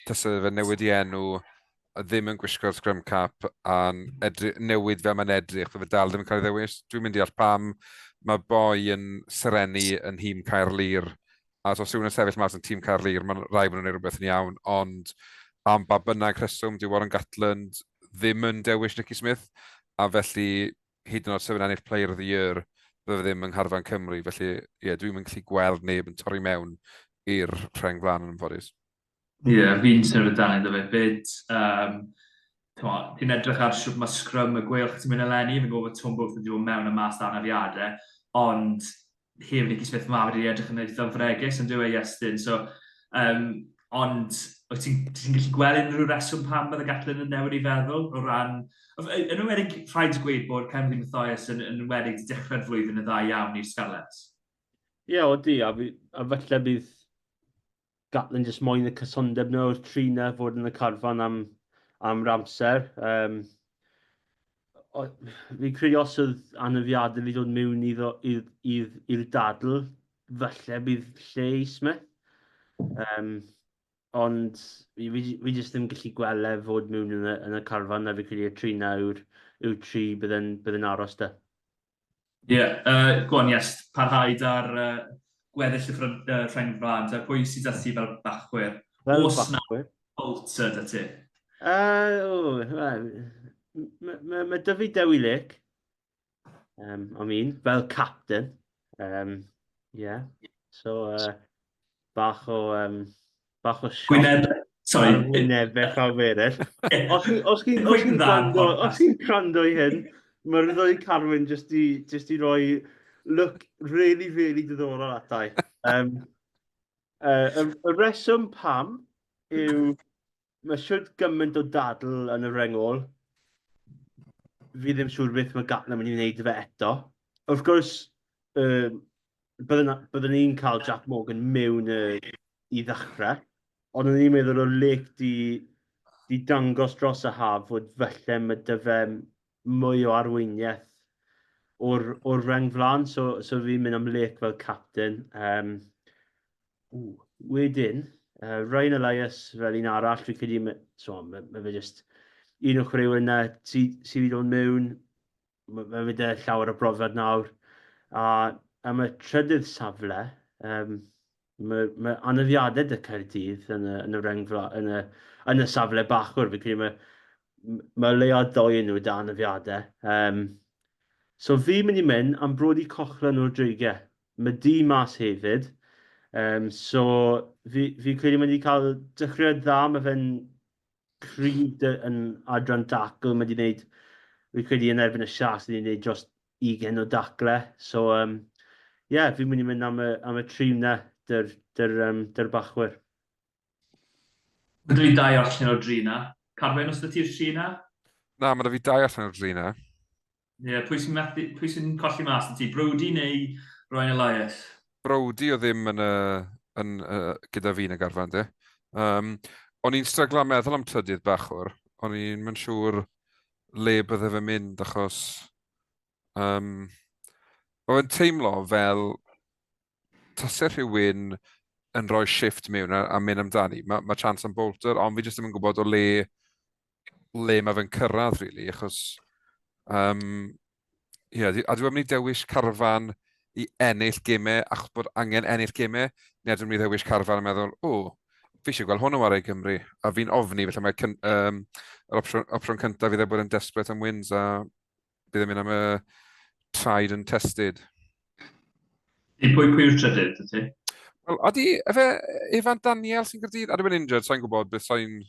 tase fe newid i enw ddim yn gwisgo'r scrum cap a'n newid fel mae'n edrych, fe dal ddim yn cael ei ddewis. Dwi'n mynd i all pam mae boi yn serennu yn nhîm Caerlŷr. A os rhywun yn sefyll mas yn tîm Caerlŷr, mae'n rhaid bod nhw'n gwneud rhywbeth yn iawn, ond am ba bynnag rheswm, dyw Warren Gatland ddim yn dewis Nicky Smith, a felly hyd yn oed sef yn ennill Player of the Year, bydde fe ddim yng ngharfan Cymru. Felly, ie, yeah, dwi'n gallu gweld neb yn torri mewn i'r rheng flaen yn anffodus. Ie, yeah, fi'n symud dan iddo fe fyd. Um, ti'n edrych ar siwt mae sgrym y gweilch ti'n mynd eleni, fi'n gwybod bod Tom Booth wedi bod mewn y mas anafiadau, ond heb Nicky Smith mae wedi edrych yn eitha fregus yn dyw e Iestyn. So, um, ond wyt ti'n ti gallu gweld unrhyw reswm pam bydd y Gatlin yn newid ei feddwl o ran... Yn enwedig, rhaid gweud bod Kevin Mathias yn, yn enwedig wedi dechrau'r flwyddyn yn dda iawn i'r Scarlets. Ie, yeah, odi, a, fi, a falle bydd Gatlin jyst moyn y cysondeb nhw o'r tri na fod yn y carfan am, am yr amser. Um, fi'n credu os oedd anafiadau fi dod mewn i'r dadl, falle bydd lle i Smith. Um, ond fi, fi, fi jyst ddim gallu gweld e fod mewn yn y, yn y carfan a fi credu y tri na yw'r yw tri bydd yn, bydd yn aros da. Ie, yeah, uh, go on, yes, parhau da'r uh, gweddill y ffrant, uh, rheng flaen. Ta, pwy sydd â ti fel bachwyr? Fel Oes bachwyr? na bolter da ti? Uh, oh, mae ma, ma dy fi Dewi Lake. Um, I mean, fel captain. Um, yeah. So, uh, bach o, um, bach o sioc. Gwyneb, sorry. Ar wynebau pawb eraill. Os chi'n os chi, os chi gwrando, os chi'n gwrando i hyn, mae'r ddwy Carwyn just i, just i roi look really, really diddorol atai. Um, uh, y, y reswm pam yw mae siwt gymaint o dadl yn y reng ôl. Fi ddim siŵr beth mae Gatland yn mynd i wneud fe eto. Wrth gwrs, uh, byddwn, byddwn ni'n cael Jack Morgan mewn y, i ddechrau, ond o'n i'n meddwl o Lake di, di dangos dros y haf fod falle mae dy fe mwy o arweiniaeth o'r, or reng flaen, so, so fi'n mynd am Lake fel captain. Um, ww, wedyn, uh, Ryan Elias fel un arall, fi'n credu, so, mae, mae fe just un o'r chwaraewyr yna sydd sy wedi dod mewn, mae fe 'da llawer o brofiad nawr. A am y trydydd safle, um, mae, mae anafiadau dy Caerdydd yn y, yn y, reng, yn y, yn y safle bachwr. Fi'n credu mae, mae leia ddoi yn nhw da anafiadau. Um, so fi'n mynd i mynd am Brodie Cochran o'r Dreigiau. Mae di mas hefyd. Um, so fi, fi credu mae wedi cael dechreuad dda. Mae fe'n cryf yn adran dacl. Mae wedi gwneud, fi'n credu yn erbyn y Sharks, wedi gwneud dros 20 o dacle. So, um, yeah, fi'n mynd i mynd am y, am y tri yna dy'r, dyr, um, dyr bachwyr. Mae 'da fi dau allan o'r dri na. Carwyn, os da ti'r tri na? Na, mae 'da fi dau allan o'r dri na. Ie, yeah, pwy sy'n methu, pwy sy'n colli mas 'da ti? Brodie neu Ryan Elias? Brodie o ddim yn y, yn, uh, gyda fi yn y garfan, de. Um, o'n i'n stryglo meddwl am trydydd bachwr. O'n i'n mynd siŵr le bydde fe'n mynd, achos um, oedd e'n teimlo fel tase rhywun yn rhoi shift mewn a, a mynd amdani, mae ma chance am Bolter, ond fi jyst ddim yn gwybod o le, le mae fe'n cyrraedd, really, achos... Um, yeah, a dwi'n mynd i dewis carfan i ennill gemau achos bod angen ennill gemau, neu dwi'n mynd i ddewis carfan a meddwl, o, fi eisiau gweld hwn yn wario i Gymru, a fi'n ofni, felly mae cyn, um, yr opsiwn, opsiwn cyntaf fydd e bod yn desperate am wins, a bydd e'n mynd am y tried and tested. I pwy pwy yw'r trydydd, ti? Wel, odi, efe Evan Daniel sy'n Gaerdydd? A dwi'n injured, sa'n gwybod beth sa'n...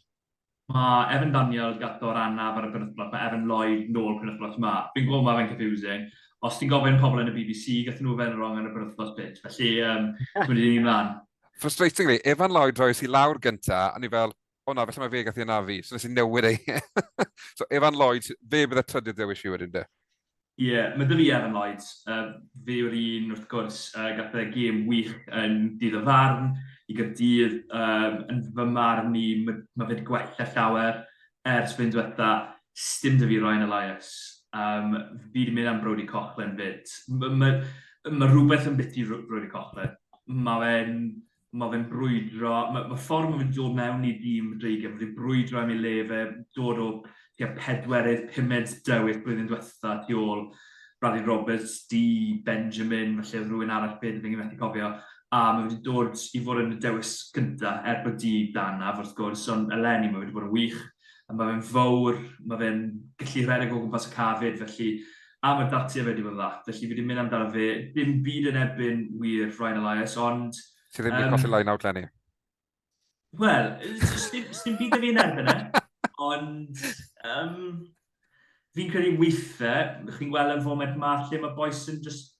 Mae Evan Daniel gath o'r anaf ar y penwythnos, mae Evan Lloyd nôl penwythnos ma. Fi'n gwybod mae fe'n confusing. Os ti'n gofyn pobl yn y BBC, gath nhw fe'n wrong ar y penwythnos bit. Felly, um, ti'n mynd i ni mlaen. Frustratingly, Evan Lloyd roes i lawr gynta, a ni fel, o na, felly mae fe gath i anafu, so nes i newid ei. So Evan Lloyd, fe bydd y trydydd dewis i wedyn de. Ie, yeah, mae dy fi Evan Lloyd. Uh, fe yw'r un, wrth gwrs, uh, gath e gêm wych yn dydd y farn i Gaerdydd. Um, yn fy marn i, mae, ma fe wedi gwella llawer ers flwyddyn diwetha. Sdim dy fi Ryan Elias. Um, fi wedi mynd am Brodie Coughlin fyd. Mae ma, ma rhywbeth yn biti Brodie Coughlin. Mae fe'n mae fe'n brwydro, mae, mae ffordd mae fe'n dod mewn i dîm Dreigiau, mae fe'n brwydro am ei le fe, dod o tua pedwerydd, pumed dewis blwyddyn diwetha tu ôl. Bradley Roberts, Dee Benjamin, falle oedd rhywun arall beth fi'n methu cofio, a mae wedi dod i fod yn y dewis gyntaf, er bod Dee dan af wrth gwrs, ond eleni mae wedi bod yn wych, a mae fe'n fawr, mae fe'n gallu rhedeg o gwmpas y cafyd, felly a mae datiau fe wedi bod yn dda, felly fi wedi mynd amdano fe, dim byd yn erbyn wir Ryan Elias, ond... Ti ddim wedi colli line out Lenny? Wel, sdim byd y fi'n erbyn e, ond um, fi'n credu weithiau, chi'n gweld yn foment ma lle mae boys yn just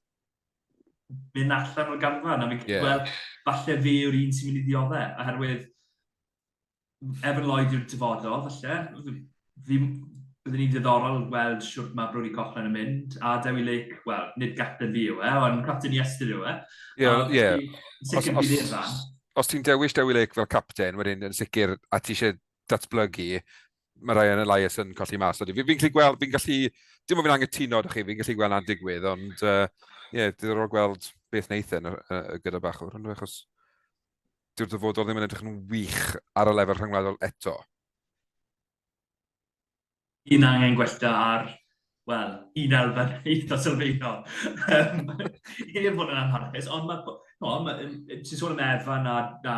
mynd allan o'r garfan, a fi'n yeah. wel, falle fi yw'r un sy'n mynd i ddioddau, oherwydd Evan Lloyd yw'r dyfodol, falle. Fi, byddwn ni'n ddiddorol gweld siwt mae Brodie Coughlin yn mynd, a Dewi Lake, wel, nid captain fi yw e, ond captain Iestyn yw e. Ie, ie. Sicr bydd i'r rhan. Os ti'n dewis Dewi Lake fel captain, wedyn yn sicr, a ti eisiau datblygu, mae Ryan Elias yn colli mas. Fi'n fi gallu gweld, fi'n gallu, dim ond fi'n angytuno ydych chi, fi'n gallu gweld na'n digwydd, ond ie, uh, yeah, diddorol gweld beth wneith e uh, gyda bachwr, ond achos dyw'r dyfodol ddim yn edrych yn wych ar y lefel rhyngwladol eto. Un angen gwella ar, wel, un elfen eitha sylfaenol. Um, I fod yn amharchus, ond mae, no, ma, ti'n sôn am Evan a, a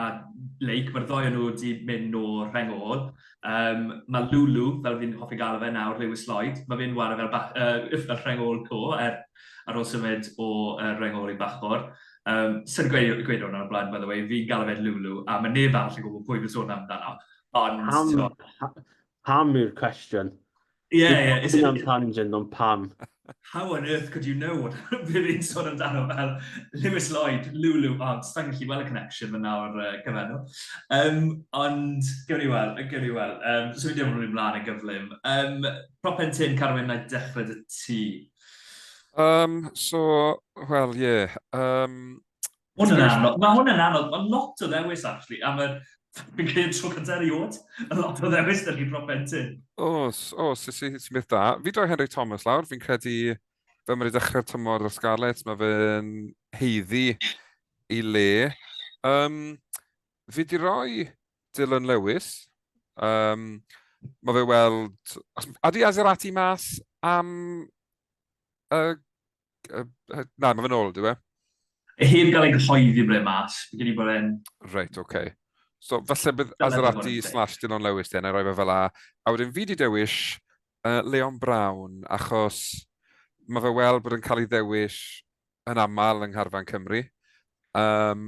Lake, mae'r ddoi o'n nhw wedi mynd o'r rheng ôl. Um, mae Lulu, fel fi'n hoffi gael fe nawr, Lewis Lloyd, mae fe'n wario fel, bach, uh, fel rheng ôl co, er, ar ôl symud o uh, rheng ôl i bachor. Um, Sy'n gweud, gweud hwnna o'r blaen, by the way, fi'n gael fe Lulu, a mae neb arall yn gwybod pwy fi'n sôn amdano. Ond, pam, pam yw'r cwestiwn? Ie, ie. Is it am tangent, ond pam? How on earth could you know what fi fi'n sôn amdano fel Lewis Lloyd, Lulu, oh, sa'n gallu gweld y connection fan nawr uh, cyfenw. Um, ond, gewn ni weld, gewn ni weld. Um, so fi ddim yn rhywun mlaen yn gyflym. Um, Propen tin, Carwyn, na i dechrau dy ti. Um, so, well, ie. Yeah. Um, Hwn yn anodd. Mae hwn yn anodd. Mae lot o ddewis, actually. A mae, fi'n credu tro cyntaf erioed, a lot o ddewis dyn ni propen tin. Os, os, sy'n sy beth da. Fi droi Henry Thomas lawr, fi'n credu fel mae wedi dechrau'r tymor o'r Scarlets, mae fe'n heiddi i le. Um, fi di roi Dylan Lewis. Um, mae fe weld... Adi Azerati mas am... Uh, na, mae fe'n ôl, dyw e? Heb gael ei gyhoeddi ble mas, fi gen i bod e'n... Reit, oce. Okay. So, falle bydd Azerati slash Dylan Lewis den, a roi fe fel a. A wedyn fi di dewis uh, Leon Brown, achos mae fe weld bod yn cael ei ddewis yn aml yng Ngharfan Cymru. Um,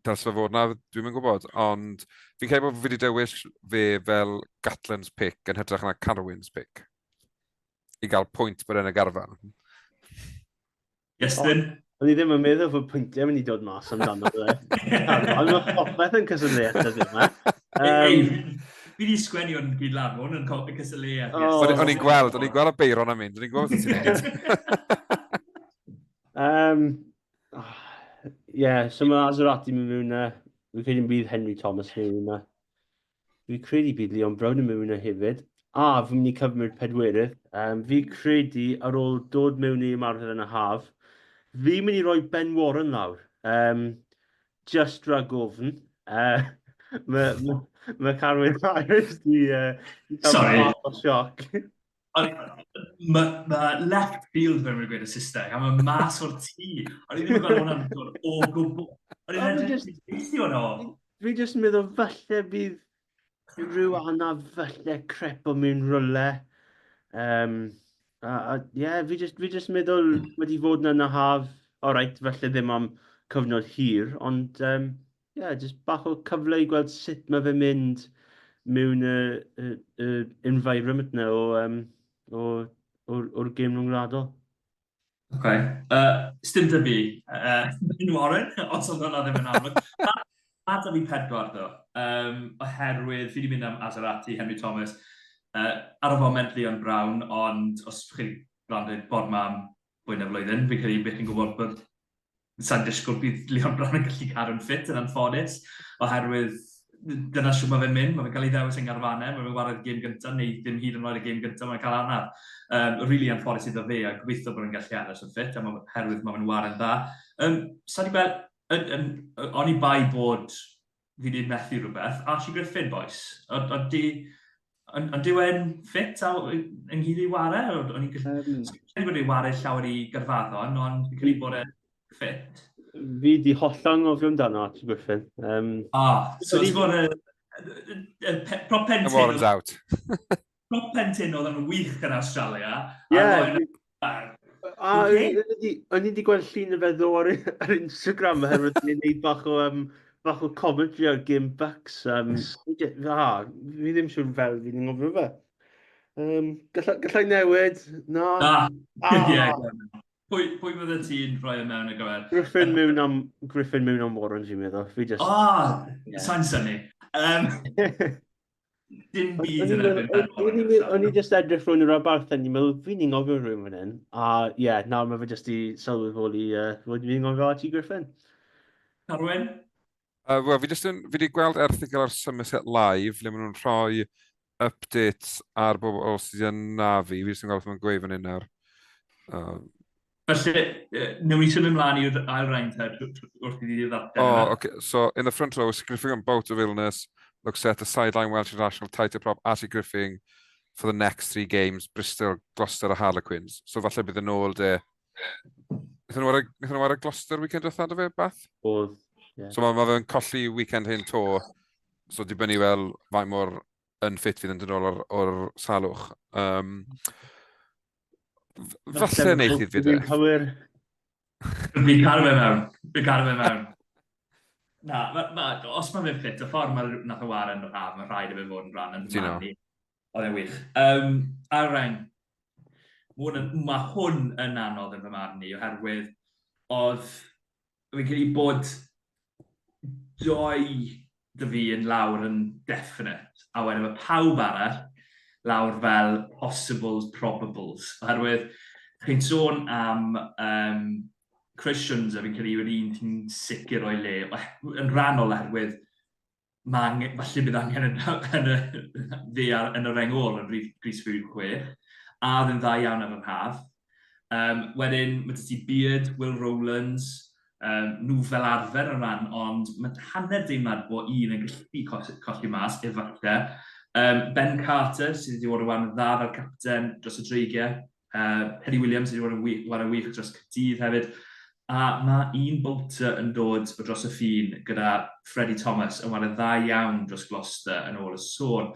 dylse fe fod na, dwi'm yn gwybod, ond fi'n credu bod fi wedi dewis fe fel Gatland's pick yn hytrach na Carwyn's pick. I gael pwynt bod e'n y garfan. Iestyn? O'n i ddim yn meddwl fod pwyntiau mynd i dod mas amdano fe. Ond mae popeth yn cysylltu ddim e. Um, fi wedi sgwennu o'n gyd lan, hwn yn cysylltu. Oh. O'n i'n gweld, o'n i'n gweld y beiron am mynd, o'n i'n gweld beth ti'n neud. um, oh, yeah, so mae Azerati mynd mewn na. Fi'n credu bydd Henry Thomas mewn na. Fi'n credu bydd Leon Brown yn mewn yna hefyd. A fi'n mynd i cyfnod pedwerydd. Um, fi credu ar ôl dod mewn i ymarfer yn y haf, fi'n mynd i roi Ben Warren lawr. Um, just rhag ofn. Uh, mae ma, ma Carwyn Harris di, uh, di Sorry. o sioc. Mae ma left field fel mae'n gweud y Saesneg, a mae mas o'r tŷ. O'n i ddim yn gweld hwnna'n dod o gwbl. O'n i'n edrych beth yw hwnna. Fi jyst yn meddwl falle bydd rhyw anaf falle crepo mewn rywle. Um, a, a, yeah, fi jyst, fi jyst meddwl wedi fod yna yn y haf. All right, falle ddim am cyfnod hir, ond um, yeah, just bach o cyfle i gweld sut mae fe'n mynd mewn y, y, y environment na o, um, o, o'r, or gêm rhwngwladol. OK. Uh, Sdim dy fi, uh, Ben Warren, os oedd hwnna ddim yn amlwg. Ma da fi pedwar, ddo, um, oherwydd fi wedi mynd am Azerati, Henry Thomas, uh, ar y foment Leon Brown, ond os chi'n gwrando i'r bod ma am fwy na flwyddyn, fi'n credu bydd chi'n gwybod bod sa'n disgwyl bydd Leon Brown yn gallu cadw'n ffit yn anffodus, oherwydd dyna siw mae fe'n mynd, mae fe'n cael ei ddewis yn garfanau, mae fe'n wario gêm gyntaf, neu ddim hyd yn oed y gêm gyntaf, mae'n cael anaf. Um, really anffodus iddo fe, a gobeithio bod e'n gallu aros yn ffit, a oherwydd mae fe'n wario'n dda. Um, Sa di gweld, yn, yn, o'n i bai bod fi wedi methu rhywbeth, Archie Griffin, boys. Oeddi Ond dyw e'n ffit a ynghyd i ware? O'n i'n gallu... Credu bod e'n ware llawer i Gaerfaddon, ond fi'n credu bod e'n ffit. Fi di hollol anghofio amdano Archie Griffin. Ah, so ti'n bod y prop pen Warren's out. Prop pen oedd yn wych yn Australia. Ie. A o'n i wedi gweld llun y fe ddo ar, ar Instagram oherwydd ni'n gwneud bach o, bach o commentary ar Game Bucks. A, fi ddim siŵr fel fi'n ngofio fe. Gallai, gallai newid? Na. Na. Ah. Yeah, pwy, pwy fydde ti'n rhoi e mewn ar gyfer? Griffin mewn am, Griffin mewn am Warren, fi'n meddwl. Fi just... Ah, yeah. Sa'n syni. Dim byd yn erbyn Ben Warren. O'n i just edrych rhwng yr abarth a ni'n meddwl, fi'n anghofio rhywun fan hyn. A ie, yeah, nawr mae fe just i sylweddoli fod fi'n anghofio Archie Griffin. Carwyn? Wel, fi just yn, fi wedi gweld erthygl ar Somerset Live, le maen nhw'n rhoi updates ar bobl sydd yn anafu. Fi jyst yn gweld beth maen nhw'n gweud fan hyn nawr. Felly, newn ni symud ymlaen i'r ail reng te, wrth i ni ddarllen. Oh, okay. So, in the front row, a significant bout of illness looks set to sideline Welsh international tighthead prop Archie Griffin for the next three games, Bristol, Gloucester a Harlequins. So, falle bydd yn ôl de... Wnaethon nhw wnaethon nhw ware Gloucester weekend diwetha, do fe, Bath? Oedd, ie. So, mae ma fe'n colli weekend hyn to. So, dibynnu fel faint mor unfit fydd yn dod nôl o'r, or salwch. Falle wneith i fi de. Cywir. Fi'n cael fe mewn. Fi'n cael fe mewn. Na, ma, ma, os mae fe'n ffit, y ffordd mae nath o ware yn yr haf, mae rhaid i fe fod yn rhan yn fy marn i. Oedd e'n wych. Ail reng. Mae hwn yn anodd yn fy marn i, oherwydd oedd fi'n credu bod doi dy fi yn lawr yn definite, a wedyn mae pawb arall lawr fel possibles, probables. Oherwydd, chi'n sôn am Chris Tshiunza, fi'n credu yw'r un ti'n sicr o'i le, yn rhannol oherwydd mae angen, falle bydd angen yn, yn y, fe ar, yn y reng ôl yn rhif Gris Rhif 6, a oedd yn dda iawn ar yr haf. Wedyn, mae 'da ti Beard, Will Rowlands, nhw fel arfer yn rhan, ond mae hanner deimlad bod un yn gallu colli, colli mas, efallai. Ben Carter, sydd wedi bod yn wan dda fel capten dros y Dreigiau. Penny Williams wedi bod yn wych, ware wych dros Caerdydd hefyd. A mae un bolter yn dod o dros y ffin gyda Freddie Thomas yn ware dda iawn dros Gloucester yn ôl y sôn.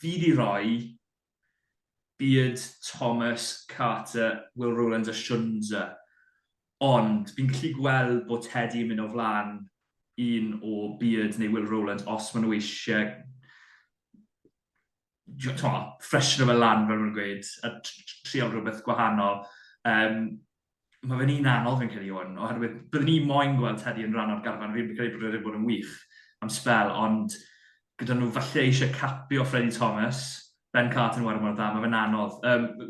Fi di roi Beard, Thomas, Carter, Will Rowlands a Tshiunza. Ond fi'n gallu gweld bod Teddy yn mynd o flaen un o Beard neu Will Rowlands os maen nhw eisiau ffresno fe lan, fel maen nhw'n gweud, a trial rhywbeth gwahanol. Mae fe'n un anodd fi'n credu hwn, oherwydd byddwn ni moyn gweld Teddy yn rhan o'r garfan, fi'n credu bod wedi bod yn wych am sbel, ond gyda nhw falle eisiau capio Freddie Thomas, Ben Carter yn wario mor dda, mae fe'n anodd.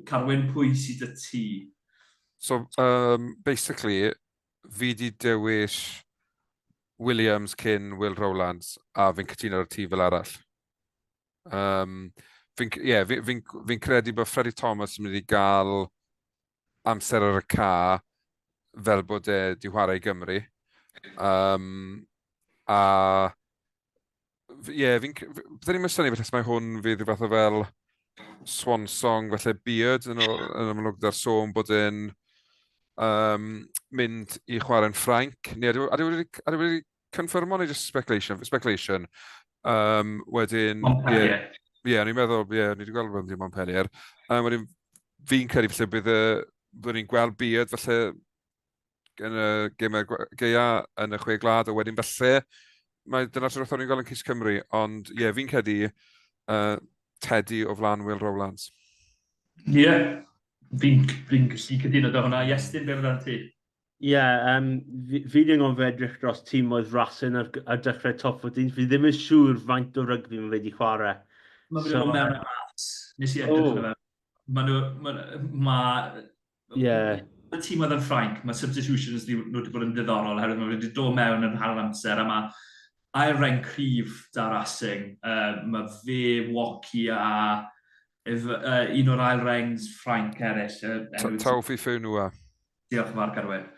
Carwyn, pwy sydd dy ti? So, basically, fi di dewis Williams cyn Will Rowlands, a fi'n cytuno ar y tŷ fel arall. Fi'n yeah, fi, fi, fi credu bod Freddie Thomas yn mynd i gael amser ar y ca fel bod e di chwarae i Gymru. A ie, yeah, fi'n... Byddwn ni'n synnu felly mae hwn fydd rhyw fath o fel swan song, felly Beard yn, yn amlwg da'r sôn bod e'n mynd i chwarae'n Ffrainc. Neu ydy wedi, ydy wedi confirmo neu just speculation? Speculation. Wedyn... Montpellier. Ie, yeah, yeah, o'n i'n meddwl, ie, yeah, o'n i wedi gweld bod yn Montpellier. Wedyn, fi'n credu falle bydd y... Byddwn ni'n gweld Beard falle yn y gemau gaea yn y Chwe Gwlad, a wedyn falle, mae dyna'r tro ni'n gweld yn Cys Cymru, ond ie, yeah, fi'n credu Teddy o flaen Will Rowlands. Ie, yeah, fi'n fi gallu cytuno da hwnna. Iestyn, be amdano ti? Ie, yeah, fi, fi ddim yn edrych dros tîm oedd Racing ar dechrau top 14. Fi ddim yn siŵr faint o rygbi mae fe wedi chwarae. Mae fe wedi bod mewn a mas. Nes i edrych oh. Mae nhw... Mae... Ma, yeah. Y tîm oedd yn Ffrainc, mae substitutions nhw wedi bod yn ddiddorol, oherwydd mae wedi dod mewn yn hanner amser, a mae ail reng cryf da Racing. Mae fe, Woki a un o'r ail rengs Ffrainc eraill. Taufi Fenua. Diolch yn fawr, Carwyn.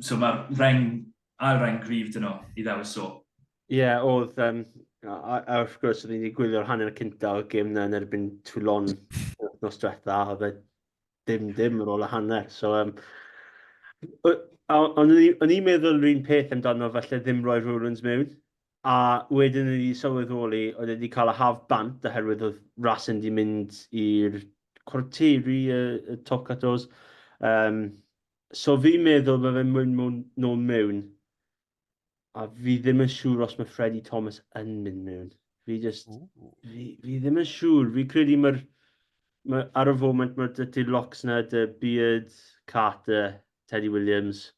So mae'r reng, ail reng gryf dyn nhw i ddewis so. Ie, yeah, oedd A, a, a wrth gwrs, oedd ni wedi gwylio'r hanner cyntaf o'r gêm na yn erbyn Toulon nos diwetha, oedd e dim dim ar ôl y hanner. So, um, ond o'n i'n meddwl yr un peth amdano falle ddim rhoi Rowlands mewn. A wedyn o'n i wedi sylweddoli, oedd e wedi cael y haf bant oherwydd oedd Racing wedi mynd i'r cwarteri y, y top 14. Um, so fi'n meddwl mae fe'n mynd mewn, nôl mewn. A fi ddim yn siŵr os mae Freddie Thomas yn mynd mewn. Fi just... Fi, fi ddim yn siŵr. Fi credu mae'r... Mae, ar y foment mae dy ti locks na, dy Beard, Carter, Teddy Williams,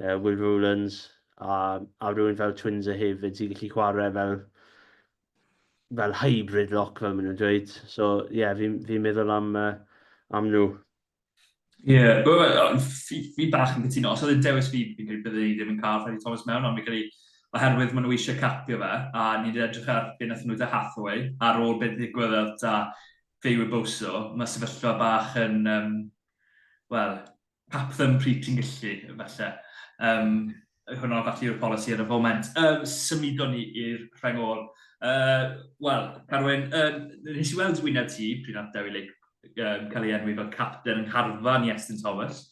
uh, Will Rowlands, a, a rhywun fel Twinser hefyd sy'n gallu chwarae fel fel hybrid lock fel maen nhw'n dweud. So ie, yeah, fi'n fi meddwl am, uh, am nhw. Ie, yeah, fi, fi bach yn cytuno. Os oedd yn dewis fi, fi'n credu byddwn ni ddim yn cael Freddie Thomas mewn, ond fi'n credu oherwydd maen nhw eisiau capio fe, a ni wedi edrych ar beth wnaethon nhw da Hathaway, ar ôl beth ddigwyddodd da Feyi Boso, mae sefyllfa bach yn, um, wel, cap them pryd ti'n gallu, falle. Um, hwnna falle yw'r polisi ar y foment. Um, symudon ni i'r rheng ôl. Uh, Wel, Carwyn, uh, nes i weld wyneb ti pryd nath Dewi Lake um, cael ei enwi fel capten yng ngharfan Iestyn Thomas.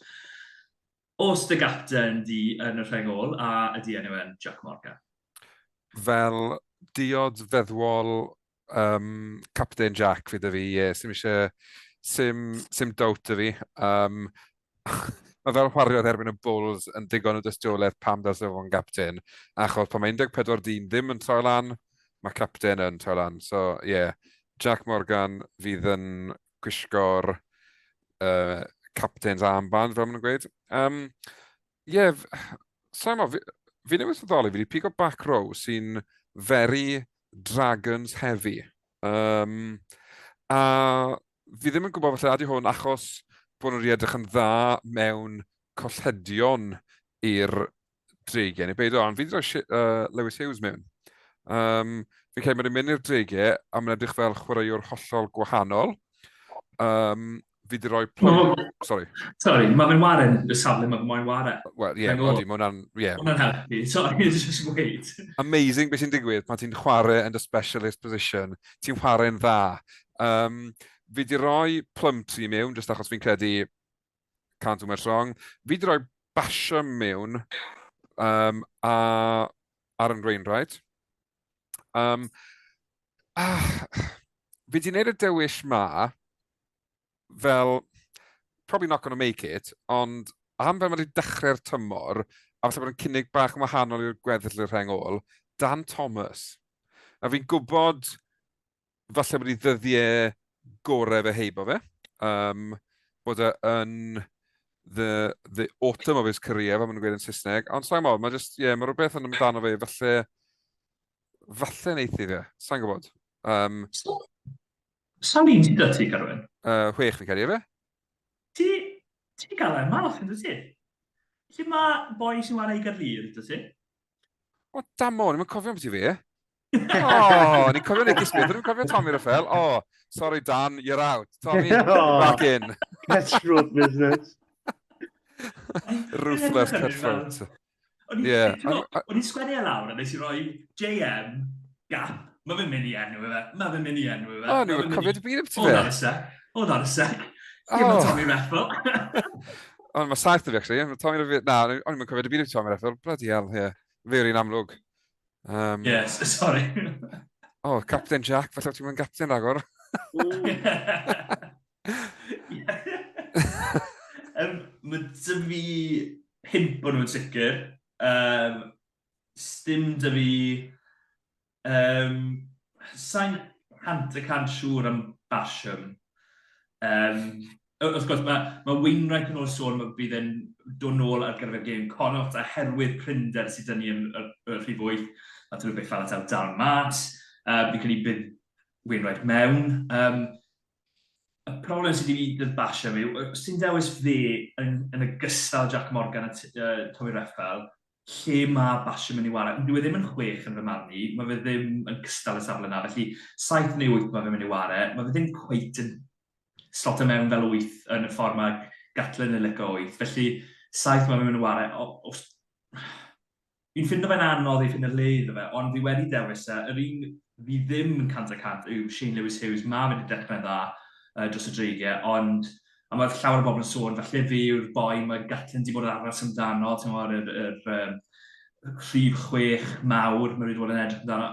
Os dy gapten di yn y rheng ôl, a ydy enw e'n Jack Morgan? Fel diod feddwol um, Captain Jack fi dy fi, ie, yeah, sim eisiau, sim, sim doubt dy fi. Um, mae fel chwaraeodd erbyn y Bulls yn digon o dystiolaeth pam dylse fo fod yn captain, achos pan mae 14 dyn ddim yn troi lan, mae captain yn troi lan. So, ie, yeah, Jack Morgan fydd yn gwisgo'r uh, captain's armband, fel maen nhw'n gweud. Um, ie, yeah, sa'n mo, fi, fi newydd sylweddoli, fi wedi pigo back row sy'n very Dragons heavy. Um, a fi ddim yn gwybod falle adi hwn achos bod nhw wedi edrych yn dda mewn colledion i'r dreigiau, neu beidio, ond fi wedi rhoi uh, Lewis Hughes mewn. Um, fi'n credu mae'n mynd i'r dreigiau a mae'n edrych fel chwaraewr hollol gwahanol. Um, fi wedi rhoi... Plum... Sorry. Sorry, mae fe'n waren y safle mae fe'n moyn ware. Wel, ie, yeah, odi, mae hwnna'n... Yeah. Hwnna'n helpu. Sorry, just wait. Amazing beth sy'n digwydd pan ti'n chwarae yn dy specialist position. Ti'n chwarae'n dda. Um, fi wedi rhoi Plumtree mewn, jyst achos fi'n credu can't do much wrong. Fi wedi rhoi Basham mewn um, a Aaron Wainwright. Um, ah, fi wedi gwneud y dewis ma fel, probably not going to make it, ond am fel mae wedi dechrau'r tymor, a falle bod yn cynnig bach yn wahanol i'r gweddill i'r rheng ôl, Dan Thomas. A fi'n gwybod falle bod ei ddyddiau gorau fe heibo fe. Um, bod e yn the, the autumn of his career, fel maen nhw'n gweud yn Saesneg. Ond sa'n gwybod, mae just, yeah, mae rhywbeth yn amdano fe, falle, falle neith i fe, sa'n gwybod. Um, so, sawl un sydd 'da ti, Carwyn? Uh, chwech fi'n credu, efe? Ti, ti gael e'n math, yn ti? Lle mae boi sy'n wario i Gaerlŷr, dy ti? O, damo, ni'n cofio am ti fi. O, ni'n cofio Nicky Smith, ni'n cofio Tommy Ruffel. O, sorry Dan, you're out. Tommy, oh, back in. Cutthroat business. Ruthless cutthroat. O'n i'n sgwennu e lawr a nes i roi JM, gap, mae fe'n mynd i enw fe, mae fe'n mynd i enw fe. O, ni'n cofio dy byd am ti fe. Hold on a sec, hold on a sec. Give oh. Tommy Reffel. Ond mae saith o fi, actually. Tommy Reffel, na, o'n i'n cofio dy byd am Tommy Reffel. Bloody hell, ie. Yeah. Fe yw'r un amlwg. Um, yes, sorry. oh, Captain Jack, falle ti'n mynd captain ragor. um, mae dy fi pimp o'n nhw'n sicr. Um, sdim dy fi... Um, sa'n 100% siŵr am Basham. Um, wrth gwrs, mae, mae Wainwright yn ôl sôn, mae bydd e'n dod nôl ar gyfer gêm Connacht oherwydd prinder sydd dyn ni yn y, y rhif 8. A dyn nhw beth fel ataw dal mas. Uh, fi'n credu bydd Wainwright mewn. Um, y problem sydd wedi fi Basham yw, os ti'n dewis fe yn, yn ogystal Jack Morgan a uh, Tommy Reffel, lle mae Basham yn ei wario? Dyw e ddim yn chwech yn fy marn i, mae fe ddim yn cystal y safle yna, felly saith neu wyth mae fe'n mynd i wario, mae fe ddim cweit yn slotio mewn fel wyth yn y ffordd mae Gatlin yn licio wyth, felly saith mae fe'n mynd i wario. Os... Fi'n ffindo fe'n anodd i ffindo le iddo fe, ond fi wedi dewis e. Yr un fi ddim yn 100% yw Shane Lewis Hughes. Mae fe wedi dechrau'n dda dros y Dreigiau, ond a mae llawer o bobl yn sôn, falle fe yw'r boi mae Gatland wedi bod yn aros amdano, ti'n gwybod, yr, yr, yr rhif chwech mawr mae wedi bod yn edrych amdano.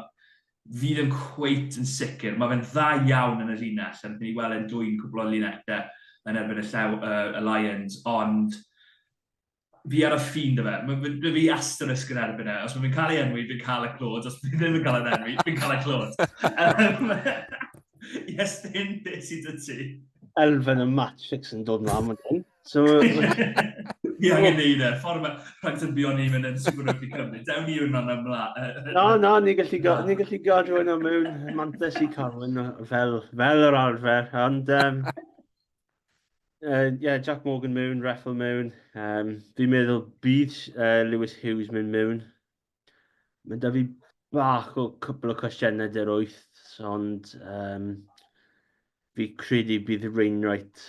Fi ddim cweit yn sicr. Mae fe'n dda iawn yn y linell, a ni weld e'n dwy'n cwbl o linellau yn erbyn y llew, y Lions, ond fi ar y ffin 'da fe. Mae ma, fi asterisk yn erbyn e. Os mae fe'n cael ei enwi, fi'n cael y clod. Os fi ddim yn cael ei enwi, fi'n cael y clod. Iestyn, beth sydd 'da ti? Elfen y match fix yn dod mlaen fan hyn. So, Fi angen neud e. Ffordd mae rhaid tybio ni mynd yn Super Rugby Cymru. Dewn ni hwnna'n ymlaen. Na, na, ni gallu, go, ni gallu gadw hwnna mewn mantais i Carwyn fel, fel yr arfer. Ond, um, yeah, Jack Morgan mewn, Reffel mewn. Um, fi'n meddwl bydd Lewis Hughes mynd mewn. Mae da fi bach o cwpl o cwestiynau dy'r wyth, ond um, fi credu bydd Wainwright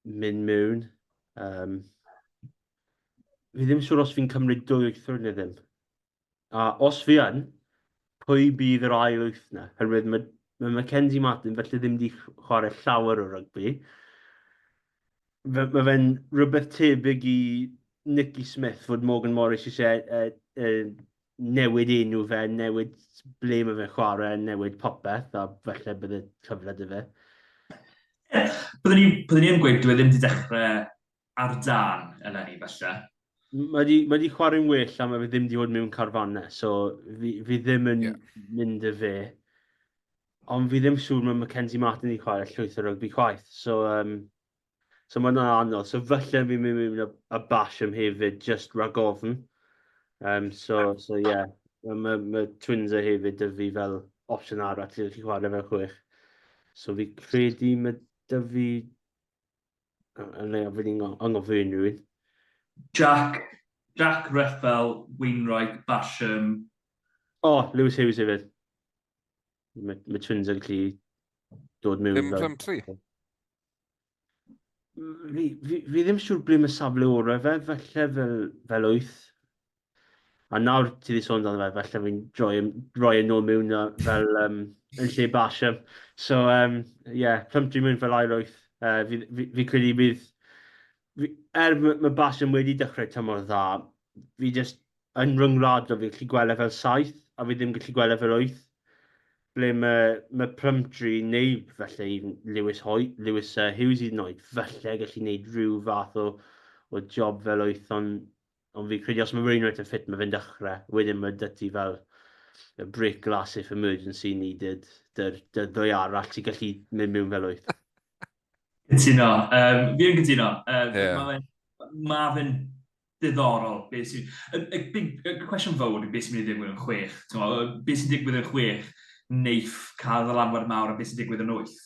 mynd mewn. Um, fi ddim siŵr os fi'n cymryd dwy wythwr neu ddim. A os fi yn, pwy bydd yr ail wyth 'na? Herwydd mae, mae Mackenzie Martin felly ddim wedi chwarae llawer o rygbi. Fe, mae fe'n rhywbeth tebyg i Nicky Smith fod Morgan Morris eisiau e, e, newid enw fe, newid ble mae fe'n chwarae, newid popeth, a felly bydd y cyfle dy fe. Byddwn ni, byddwn ni yn gweud, dwi e ddim wedi dechrau ar dân eleni falle. Mae di, mae di chwarae'n well a mae fe ddim di bod mewn carfannau, so fi, fi ddim yn yeah. mynd y fe. Ond fi ddim siŵr mae Mackenzie Martin i chwarae llwyth o rygbi chwaith, so, um, so mae'n anodd. So falle fi'n mynd mewn a, a Basham hefyd, just rhag ofn. Um, so, so yeah, mae, mae Twins e hefyd dy fi fel opsiwn arall i chi chwarae fel chwech. So fi credu mae dy fi Yn ei fi ni'n anghofio unrhyw un. Jack, Jack Reffel, Wainwright, Basham. O, oh, Lewis Hughes hefyd. Mae, mae Twins yn gallu dod mewn. Ddim Plumtree? Fi, fi, fi ddim siŵr ble mae safle orau fe, falle fel, fel wyth. A nawr ti wedi sôn amdano fe, falle fi'n droi, roi e nôl mewn fel um, yn lle Basham. So, um, yeah, Plumtree mewn fel ail wyth. Uh, fi, fi, fi credu bydd... Fi, er mae ma Basham wedi dechrau tymor dda, fi just yn rhyngwladol fi'n gallu gweld e fel saith, a fi ddim gallu gweld e fel wyth. Ble mae, mae Plumtree neu falle even Lewis, Hoy, Lewis uh, Hughes hyd yn oed, falle gallu gwneud rhyw fath o, o job fel wyth, ond Ond fi'n credu os mae Wainwright yn ffit, mae fe'n dechrau. Wedyn mae 'da ti fel y break glass if emergency needed, dy'r dy ddwy arall ti'n gallu mynd mewn fel wyth. Cytuno. Um, fi yn cytuno. Um, yeah. Mae fe'n ma fe diddorol. Beth sy'n... Y, y, big, y cwestiwn fawr yw beth sy'n mynd i ddigwydd yn chwech. Beth sy'n digwydd yn chwech neiff cael ddylanwad mawr a beth sy'n digwydd yn wyth.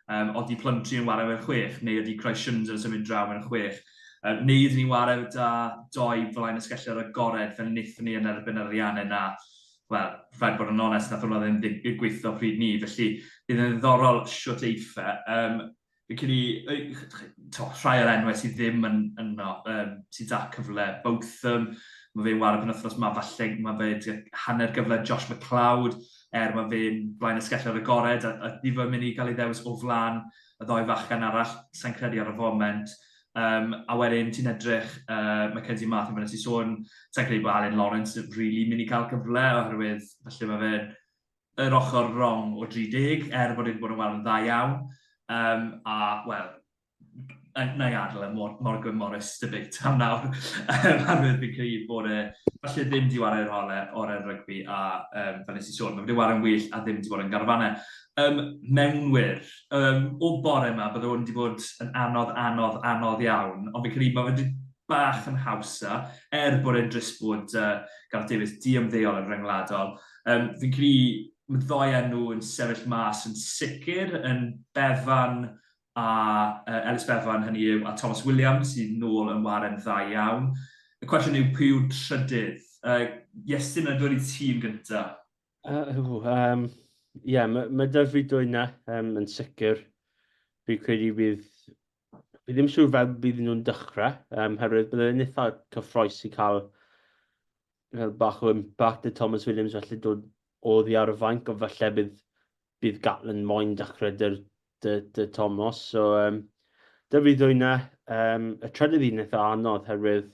Um, oeddi Plumtree yn wario mewn chwech, neu ydy Christ Shunds yn symud draw mewn chwech. Um, neu ydyn ni'n wario da doi flaen ysgellor agored fel wnaethon ni yn erbyn yr Ariannin na, wel, rhaid bod yn onest, nath hwnna ddim gweithio pryd ni. Felly, bydd yn ddiddorol shwt eiff e. Um, fi'n credu, to, rhai o'r enwau sydd ddim yn yno, um, sydd da cyfle, Botham, mae fe'n wario penwythnos yma, falle mae fe hanner gyfle Josh McLeod, er mae fe'n blaen ysgellor agored a, a di fe'n mynd i gael ei ddewis o flaen y ddoi fachgen arall, sa'n credu ar y foment. Um, a wedyn ti'n edrych, uh, Mackenzie Martin, fel nes i sôn, sa'n credu bod Alun Lawrence really mynd i cael cyfle oherwydd falle mae fe'n yr ochr wrong o 30, er bod wedi bod yn weld yn dda iawn. Um, a, wel, na i adael e Morgan Morris debate am nawr. Oherwydd fi'n credu bod e falle ddim di ware'r orau, orau rygbi a um, fel nes i sôn, mae wedi ware'n well a ddim wedi bod yn garfanau. Um, mewnwyr, um, o bore yma, bydde hwn wedi bod yn anodd, anodd, anodd iawn, ond fi'n credu mae wedi bach yn hawsa, er bod e'n drist bod uh, Gareth Davies di ymddeol yn rhyngwladol. Um, fi'n credu mae ddoi enw yn sefyll mas yn sicr, yn Bevan a uh, Ellis Bevan, hynny yw, a Thomas Williams, sydd nôl yn waren dda iawn. Y cwestiwn yw, pwy yw'r trydydd? Uh, Iestyn, yn dod i tîm gyntaf. Uh, um, yeah, mae ma da fi dwy na, um, yn sicr. Fi credu bydd... Fi ddim siŵr fel bydd nhw'n dechrau, um, herwydd bydd e'n eitha cyffroes i cael... fel bach o impact y Thomas Williams felly dod oddi ar y fainc, ond falle bydd, bydd Gatland moyn dechrau dy'r dy, dy Thomas. So, dy fi ddwy na. Y trydydd un eitha anodd, herwydd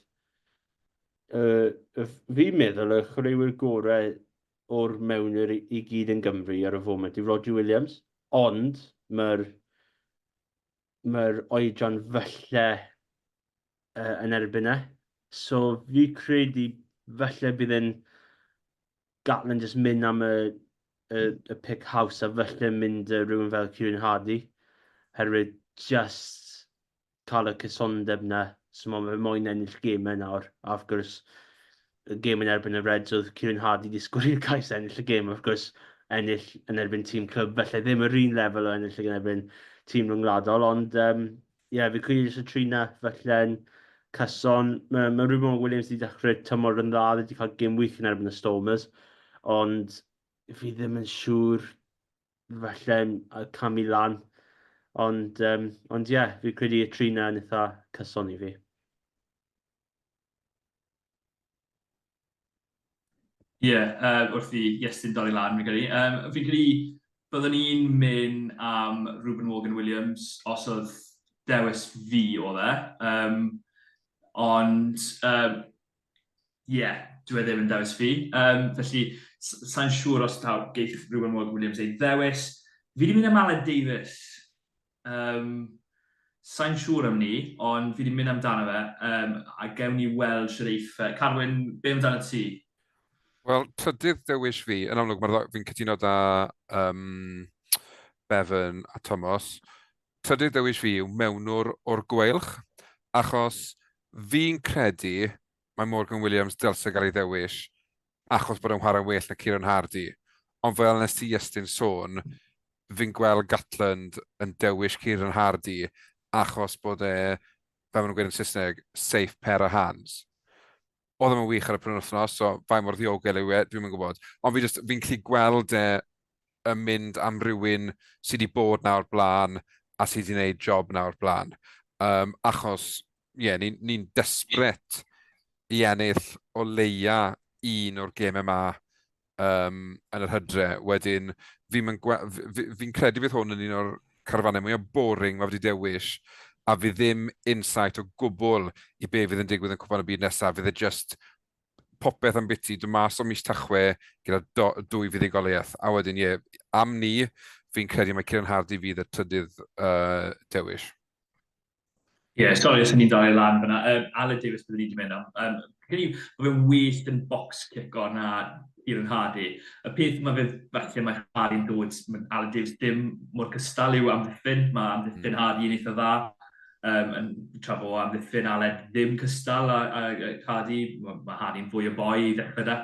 fi'n meddwl y chwaraewyr gorau o'r mewnwyr i, i gyd yn Gymru ar y foment yw Roger Williams, ond mae'r mae oedran falle yn erbyn e. So fi credu falle bydd e'n Gatland jyst mynd am y, y, y pick house a falle mynd uh, rhywun fel Kieran Hardy. Herwydd just cael y cysondeb na. So mae fe moyn ennill gemau nawr. A of course, y gêm yn erbyn y Reds oedd Kieran Hardy wedi sgwrio'r cais ennill y gêm. Of course, ennill yn erbyn tîm clwb, felly ddim yr un lefel o ennill yn erbyn tîm rhyngwladol, ond um, ie, yeah, fi credu jyst y tri na, felly'n cyson. Mae, mae Reuben Williams wedi dechrau tymor yn dda, wedi cael gêm wych yn erbyn y Stormers, ond fi ddim yn siŵr falle'n camu lan. Ond, um, ond ie, yeah, fi credu y tri na yn eitha cyson i fi. Ie, yeah, wrth i Iestyn dorri lan, fi'n credu. Fi'n credu byddwn i'n mynd am Reuben Morgan Williams os oedd dewis fi oedd e. Ond, ie, yeah, dwi e ddim yn dewis fi. Felly, sa'n siŵr os taw geith Reuben Morgan Williams ei ddewis. Fi wedi mynd am Aled Davies. Sai'n siŵr am 'ny, ond fi 'di mynd amdano fe, a gewn ni weld shwd eiff e. Carwyn, be amdano ti? Wel, trydydd dewis fi, yn amlwg, mae'r fi'n cytuno 'da um, Bevan a Tomos. Trydydd dewis fi yw mewnwr o'r Gweilch, achos fi'n credu mae Morgan Williams dylse gael ei ddewis achos bod e'n chwarae'n well na Kieran Hardy. Ond fel nes ti Iestyn sôn, fi'n gweld Gatland yn dewis Kieran Hardy achos bod e, fel maen nhw'n gweud yn Saesneg, safe pair of hands. Oedd e'n wych ar y penwythnos, so faint mor ddiogel yw e, dwi'm yn gwybod. Ond fi just, fi'n gallu gweld e yn mynd am rywun sydd wedi bod 'na o'r blaen a sydd wedi gwneud job 'na o'r blaen. Achos, ie, yeah, ni'n ni desperate i ennill o leia un o'r gemau yma yn yr hydre. Wedyn, fi'n fi, fi credu bydd hwn yn un o'r carafannau mwyaf boring mae wedi dewis, a fi ddim insight o gwbl i be fydd yn digwydd yn Cwpan y Byd nesaf. Fydd e just popeth am biti, dod mas o mis Tachwedd gyda do, dwy fuddugoliaeth. A wedyn, ie, yeah, am ni, fi'n credu mae Kieran Hardy fydd y trydydd dewis. Ie, yeah, sori os o'n i'n dal lan fyna. Aled Davies byddwn ni wedi mynd am. Credu mae fe'n well yn box kick o na Kieran Hardy. Y peth mae fe, falle mae Hardy'n dod, mae Aled Davies dim mor cystal yw amddiffyn. Mae amddiffyn Hardy yn eitha dda. Yn tra bo amddiffyn Aled ddim cystal a, a, a Hardy. Mae, mae Hardy'n fwy o boi i ddechrau da.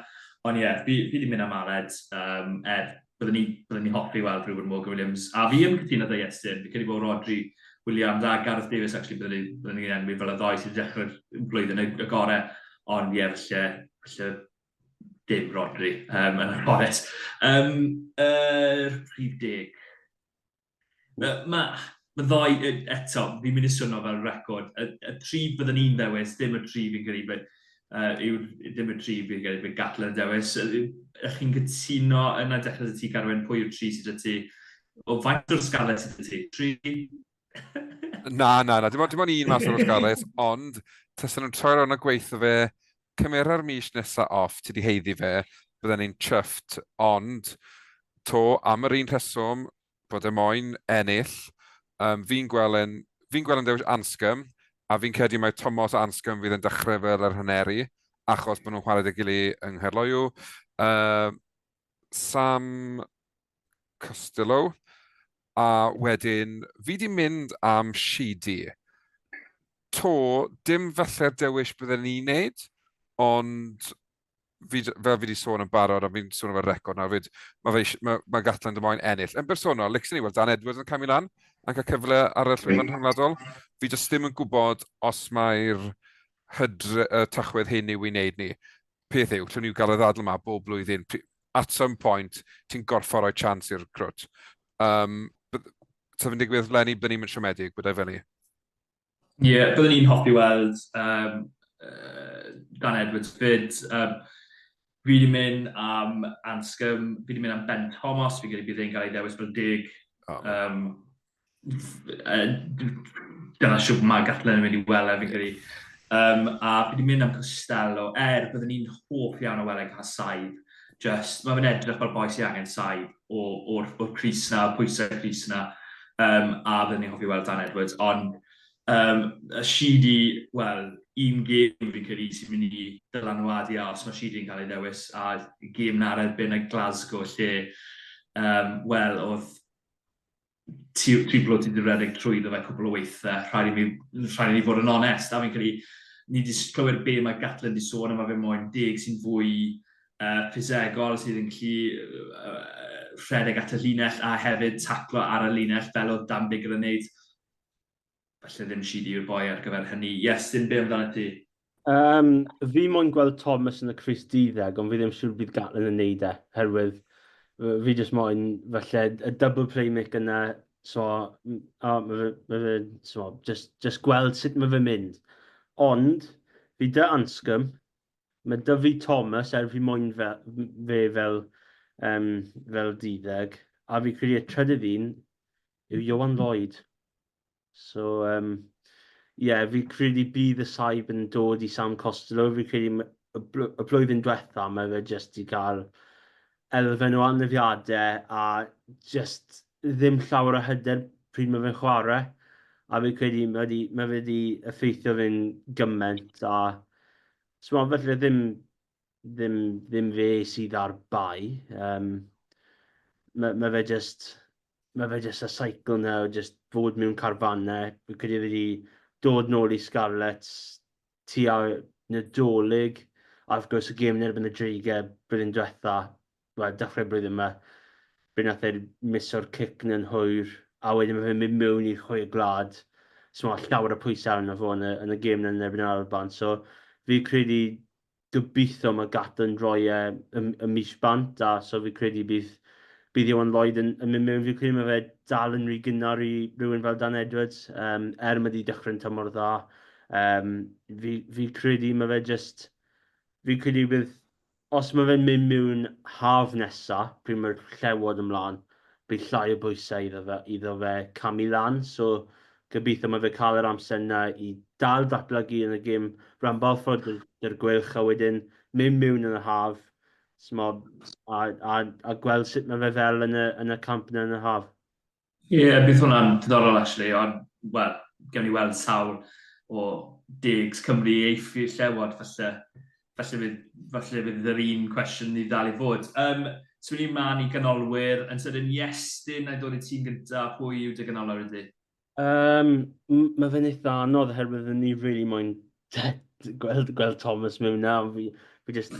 Ond ie, yeah, fi, fi wedi mynd am Aled, er byddwn ni, byddwn ni hoffi weld Reuben Morgan Williams. A fi yn cytuno â Iestyn, fi credu bod Rhodri Williams a Gareth Davies, actually, byddwn ni, byddwn ni'n enwi fel y ddoi sydd wedi dechrau'r blwyddyn y, y gorau. Ond ie, yeah, falle, falle dim Rhodri, yn anffodus. Yr rhif deg. Mae ma, ma ddoi, eto, fi'n mynd i swnio fel record, y, y tri byddwn ni'n ddewis, dim y tri fi'n credu, but, yw, dim y tri fi'n credu, bydd Gatland yn dewis. Ych chi'n cytuno yna dechrau dy ti, Carwyn, pwy yw'r tri sydd â ti? O, faint o'r Scarlets sydd â ti? Tri? Na, na, na, dim ond, dim ond un mas o'r Scarlets, ond tasen nhw'n troi rownd a gweithio fe, cymera'r mis nesa off, ti di haeddu fe, bydden ni'n chuffed, ond to, am yr un rheswm, bod e moyn ennill, fi'n gweld e'n fi'n gweld e'n dewis Anscombe, a fi'n credu mai Tomos a Anscombe fydd yn dechrau fel yr haneri, achos bod nhw'n chwarae 'da'i gilydd yng Nghaerloyw. Sam Costelow, a wedyn fi 'di mynd am Sheedy. To, dim falle'r dewis bydden ni'n neud, ond fi, fel fi wedi sôn yn barod, a fi'n sôn am y record nawr fyd, mae, fe, mae, mae Gatland yn moyn ennill. Yn bersonol, licsen i weld Dan Edwards yn camu lan a'n cael cyfle ar y llwyfan rhyngwladol. Fi jyst ddim yn gwybod os mae'r hydre, tachwedd hyn yw i wneud ni. Peth yw, llwn ni gael y ddadl yma bob blwyddyn. At some point, ti'n gorfod rhoi chance i'r crwt. Ta fe'n digwydd leni, byddwn ni'n mynd siomedig, byddai fel ni. Ie, yeah, byddwn ni'n hoffi weld Dan Edwards fyd. Fi wedi mynd am Anscombe, fi wedi mynd am Ben Thomas, fi'n credu bydd e'n cael ei ddewis fel deg. Oh. Dyna siwr mae Gatland yn mynd i weld e, fi'n credu. A fi wedi mynd am Costello, er byddwn ni'n hoff iawn o weld e'n cael saib. Just, mae fe'n edrych fel boi sy'n angen saib o'r, or crys na, pwysau crys na. A byddwn ni'n hoffi weld Dan Edwards, ond Sheedy, wel, un gêm fi'n credu sy'n mynd i dylanwadu a os mae Sheedy yn cael ei ddewis, a gêm na'r erbyn y Glasgow lle, wel, oedd triplo ti wedi rhedeg trwyddo fe cwpl o weithiau, rhaid i mi, rhaid i ni fod yn onest, a fi'n credu ni wedi clywed be mae Gatland wedi sôn am, mae fe moyn deg sy'n fwy ffisegol, sydd yn gallu rhedeg at y linell a hefyd taclo ar y linell fel oedd Dan Biggar yn neud. Falle ddim Sheedy yw'r boi ar gyfer hynny. Yes, dim be amdano ti? Fi moyn gweld Thomas yn y crys duddeg, ond fi ddim siŵr bydd Gatland yn neud e, herwydd fi jyst moyn, falle, y double playmaker yna, so, a ma fe, ma fe, so, just gweld sut mae fe'n mynd. Ond, fi dy Anscombe, mae dy fi Thomas, er fi moyn fe fel duddeg, a fi credu y trydydd un yw Ioan Lloyd. So, yeah, fi credu bydd y saib yn dod i Sam Costello. Fi credu y blwyddyn diwetha mae fe jyst i gael elfen o anafiadau a jyst ddim llawer o hyder pryd mae fe'n chwarae. A fi credu mae fe wedi effeithio fe'n gymaint a so, felly ddim fe sydd ar bai. Mae fe just y cycle na o just fod mewn carfannau. Fi credu fe wedi dod nôl i Scarlets tua Nadolig, a wrth gwrs y gêm yn erbyn y Dreigiau blwyddyn diwetha, wel, dechrau blwyddyn yma, fe nath e miso'r cic yn hwyr, a wedyn mae fe'n mynd mewn i'r Chwe Gwlad. So mae llawer o pwysau arno fo yn y gêm yn erbyn yr Alban. So fi credu gobeithio mae Gatland roi e y mis bant, a so fi credu bydd Ioan Lloyd yn mynd mewn. Fi credu mae fe dal yn rhy gynnar i rhywun fel Dan Edwards, er mae wedi dechrau'n tymor dda. Fi credu mae fe just, fi credu bydd, os mae fe'n mynd mewn haf nesa, pryd mae'r Llewod ymlaen, bydd llai o bwysau iddo fe camu lan. So gobeithio mae fe cael yr amser yna i dal datblygu yn y gêm ranbarthol dy'r Gweilch a wedyn mynd mewn yn y haf smo, a gweld sut mae fe fel yn y camp yna yn y haf. Ie, yeah, bydd hwnna'n diddorol actually, ond, wel, gewn ni weld sawl o degs Cymru eiff i'r Llewod, falle fydd yr un cwestiwn ni ddal i fod. So ni'n mlaen i ganolwyr, yn sydyn Iestyn, na i dod i tîm gyntaf, pwy yw dy ganolwyr ydy? Mae fe'n eitha anodd oherwydd ni really moyn gweld Thomas mewn na. Fi just...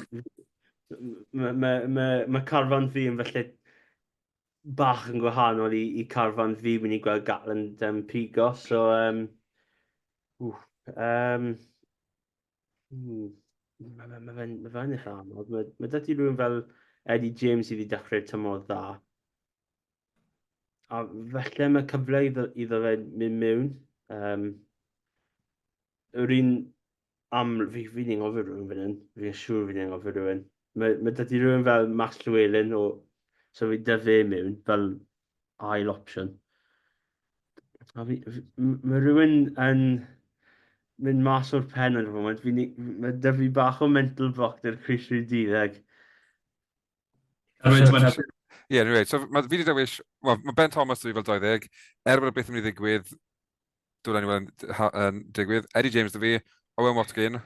Mae ma, ma, ma carfan fi yn felly bach yn gwahanol i carfan fi mynd i gweld Gatland pigo. So, wff, ma fe'n eitha anodd. Mae 'da ti rhywun fel Eddie James sydd wedi dechrau'r tymor dda. A felly mae cyfle iddo fe mynd mewn. Yr un am... Fi di anghofio rhywun fan hyn. Fi'n siŵr fi di anghofio rhywun. Mae 'da ti rhywun fel Max Llewellyn o... So fi 'da fe mewn fel ail opsiwn. A mae rhywun yn mynd mas o'r pen ar y foment. Mae 'da fi bach o mental block 'da'r crys rhif 12. Ie, yeah, anyway, so fi wedi dewis, well, mae Ben Thomas 'da fi fel 20, er bod beth yn mynd i ddigwydd, dwi'n ei weld yn digwydd, Eddie James 'da fi, Owen Watkin,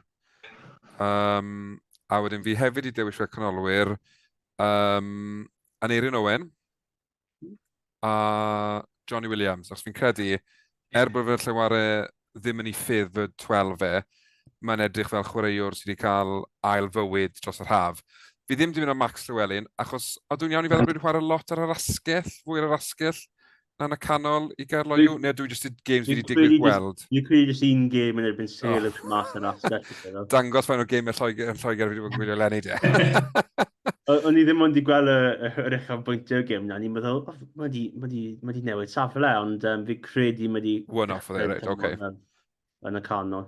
a wedyn fi hefyd i dewis fel canolwyr, Aneurin Owen, a Johnny Williams, achos fi'n credu, er bod fe'n lleware ddim yn ei ffydd fy 12 fe, mae'n edrych fel chwaraewr sydd wedi cael ail fywyd dros yr haf. Fi ddim wedi mynd am Max Llewellyn, achos o dwi'n iawn i feddwl bod wedi chwarae lot ar yr asgell, fwy ar yr asgell na yn y canol i Gaerloyw, neu dwi jyst i games fi wedi digwydd gweld. Fi'n credu jyst un game yn erbyn Sale oh. mas yr asgell. Dangos faint o game yn Lloegr fi wedi bod yn gwylio leni, de. O'n i ddim ond i gweld yr uchafbwyntiau gêm na, ni'n meddwl, oh, mae di newid safle, ond fi credu mae di One off oedd e, reit, oce. Yn y canol.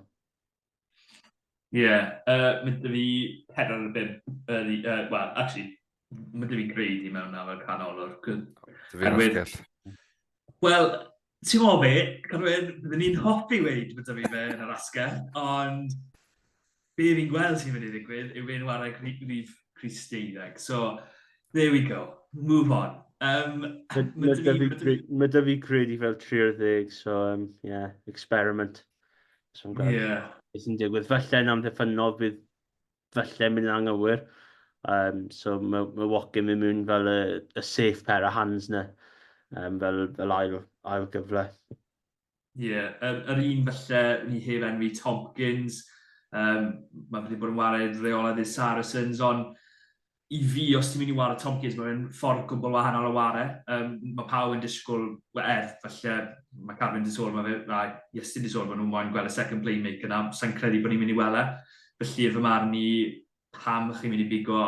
Ie, yeah, mae 'da fi 4 ar y 5. Well, actually, mae 'da fi Grady mewn na fel canolwr. 'Da fi'n asgell. Wel, ti'n gwybod be, Carwyn, byddwn ni'n hoffi weud bod 'da fi fe yn yr asgell, ond be fi'n gweld sy'n mynd i ddigwydd yw fe'n whare rhif crys 12. So, there we go. Move on. Mae 'da fi Grady fel 30, so yeah, experiment. So, yeah. Beth sy'n digwydd. Falle yn amddiffynnol bydd falle mynd yn anghywir. So mae ma Watkin mynd mewn fel y, y safe pair of hands na, fel, fel ail, ail gyfle. Ie, yeah, yr un falle ni heb enwi Tompkins, mae wedi bod yn wario reolaidd i'r Saracens, ond i fi, os ti'n mynd i ware Tompkins, mae'n ffordd gwbl wahanol o ware. Mae pawb yn disgwyl, wel, er, falle mae Carwyn di sôn, mae fe, a Iestyn di sôn, maen nhw'n moyn gweld y second playmaker na, sa'n credu bod ni'n mynd i weld e. Felly, fy marn i, pam chi'n mynd i bigo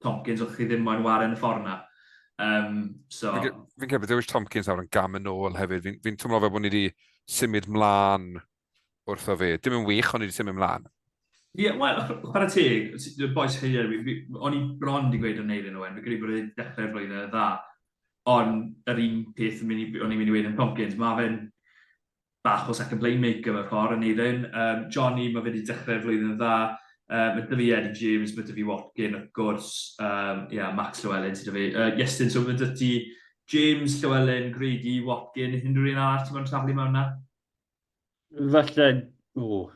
Tompkins os chi ddim moyn ware yn y ffordd na? So... Fi'n credu bod dewis Tompkins nawr yn gam yn ôl hefyd. Fi'n fi teimlo fel bod ni wedi symud mlaen wrtho fe. Dim yn wych, ond ni wedi symud mlaen. Ie, yeah, wel, chwarae teg, y boys hyn, o'n i bron wedi gweud o'n Eirin Owen, fi'n credu bod e'n dechrau'r flwyddyn dda, ond yr un peth o'n i'n mynd i weud yn Tompkins, mae fe'n bach o second playmaker mewn ffordd yn Eirin. Johnny, mae fe wedi dechrau'r flwyddyn dda. Mae 'da fi Eddie James, mae 'da fi Watkin, wrth gwrs. Yeah, Max Llewellyn sydd 'da fi. Iestyn, so mae 'da ti James, Llewellyn, Grady, Watkin, unrhyw un arall ti'n moyn taflu mewn na? Falle, o,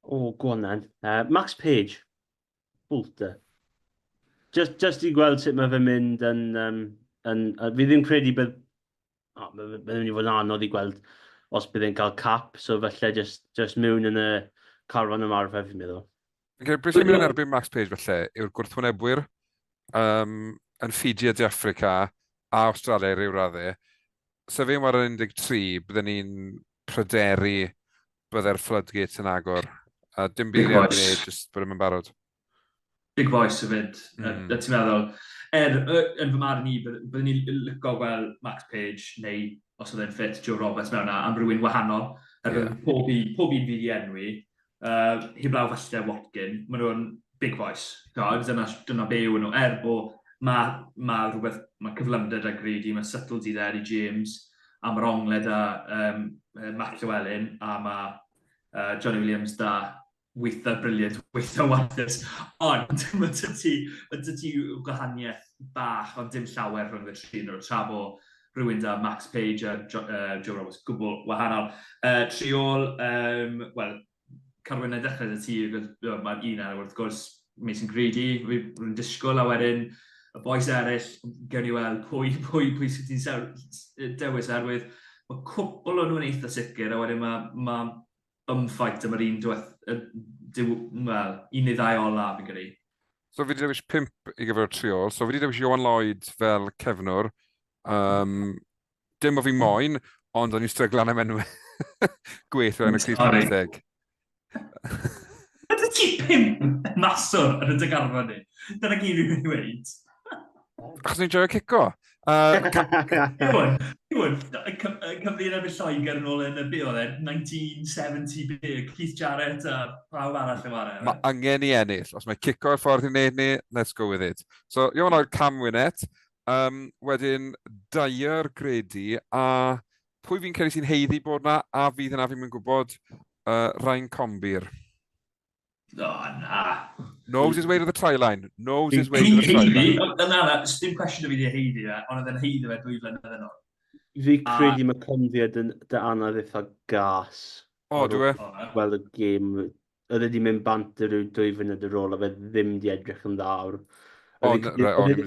o, go on then. Max Page, Bolter. Just i gweld sut mae fe'n mynd yn... Um, yn fi ddim credu bydd... Oh, mae'n mynd i fod yn anodd i gweld os bydd e'n cael cap, so falle just mewn yn y carfan ymarfer fi'n meddwl. Fi'n credu beth sy'n mynd yn erbyn Max Page falle yw'r gwrthwynebwyr yn Fiji a De Affrica a Australia i ryw raddau. So fe'n wario 13, bydden ni'n pryderu bydde'r floodgates yn agor. A dim byd i erbyn e, just bod yn barod. Big voice hefyd, ti'n meddwl. Yn fy marn i, byddwn ni'n licio gweld Max Page neu, os oedd e'n ffit, Joe Roberts mewn am rhywun wahanol. Yeah. Pob un fi wedi enwi, heblaw falle Watkin, maen nhw'n big voice. Dyna, dyna be yw nhw. Er bo mae ma rhywbeth, mae cyflymder da Grady, mae subtlety da Eddie James, a mae'r ongle da Matt Llewellyn, a mae Johnny Williams da weithiau brilliant, weithiau warthus. Ond mae 'da ti, mae 'da ti gwahaniaeth bach, ond dim llawer rhwng y tri nhw, tra bo rhywun da Max Page a Joe Roberts gwbl wahanol. Tri ôl, wel, Carwyn, na i ddechrau 'da ti, mae'r un enw wrth gwrs, Mason Grady, rwy'n disgwyl, a wedyn y bois eraill, gewn ni weld pwy, pwy, pwy sydd ti'n dewis, oherwydd mae cwpl o'n nhw'n eitha sicr, a wedyn mae, ma bum fight am yr un diweth, wel, un neu ddau ola, fi'n credu. So fi wedi dewis 5 i gyfer y triol. So fi wedi dewis Ioan Lloyd fel cefnwr. Dim o fi moyn, ond o'n i'n stryglan am enw gwell o enw Crys 50. Ydy ti 5 maswr yn y dygarfod ni? Dyna gyd fi'n mynd i weud. Achos ni'n joio cico. Iwan, Iwan, Cymru yn erbyn Lloegr yn ôl yn y be oedd e, 1970 be, Keith Jarrett a pawb arall yn ware. Mae angen i ennill. Os mae cico y ffordd i wneud ni, let's go with it. So, Ioan Lloyd, Cam Winnett. Wedyn, Dyer, Grady, a pwy fi'n credu sy'n haeddu bod na, a fydd yna fi'n mynd gwybod, Ryan Conbeer. O, na. Knows his way to the try line. Knows his way to the try line. Na, na, dim cwestiwn o fi di haeddu fe, ond oedd e'n haeddu fe 2 flynedd yn ôl. Fi credu mae Conbeer yn dy anodd eitha gas. O, dwi e? Gweld y gêm, oedd e wedi mynd bant yr ryw 2 funud ar ôl a fe ddim wedi edrych yn dda. Oedd e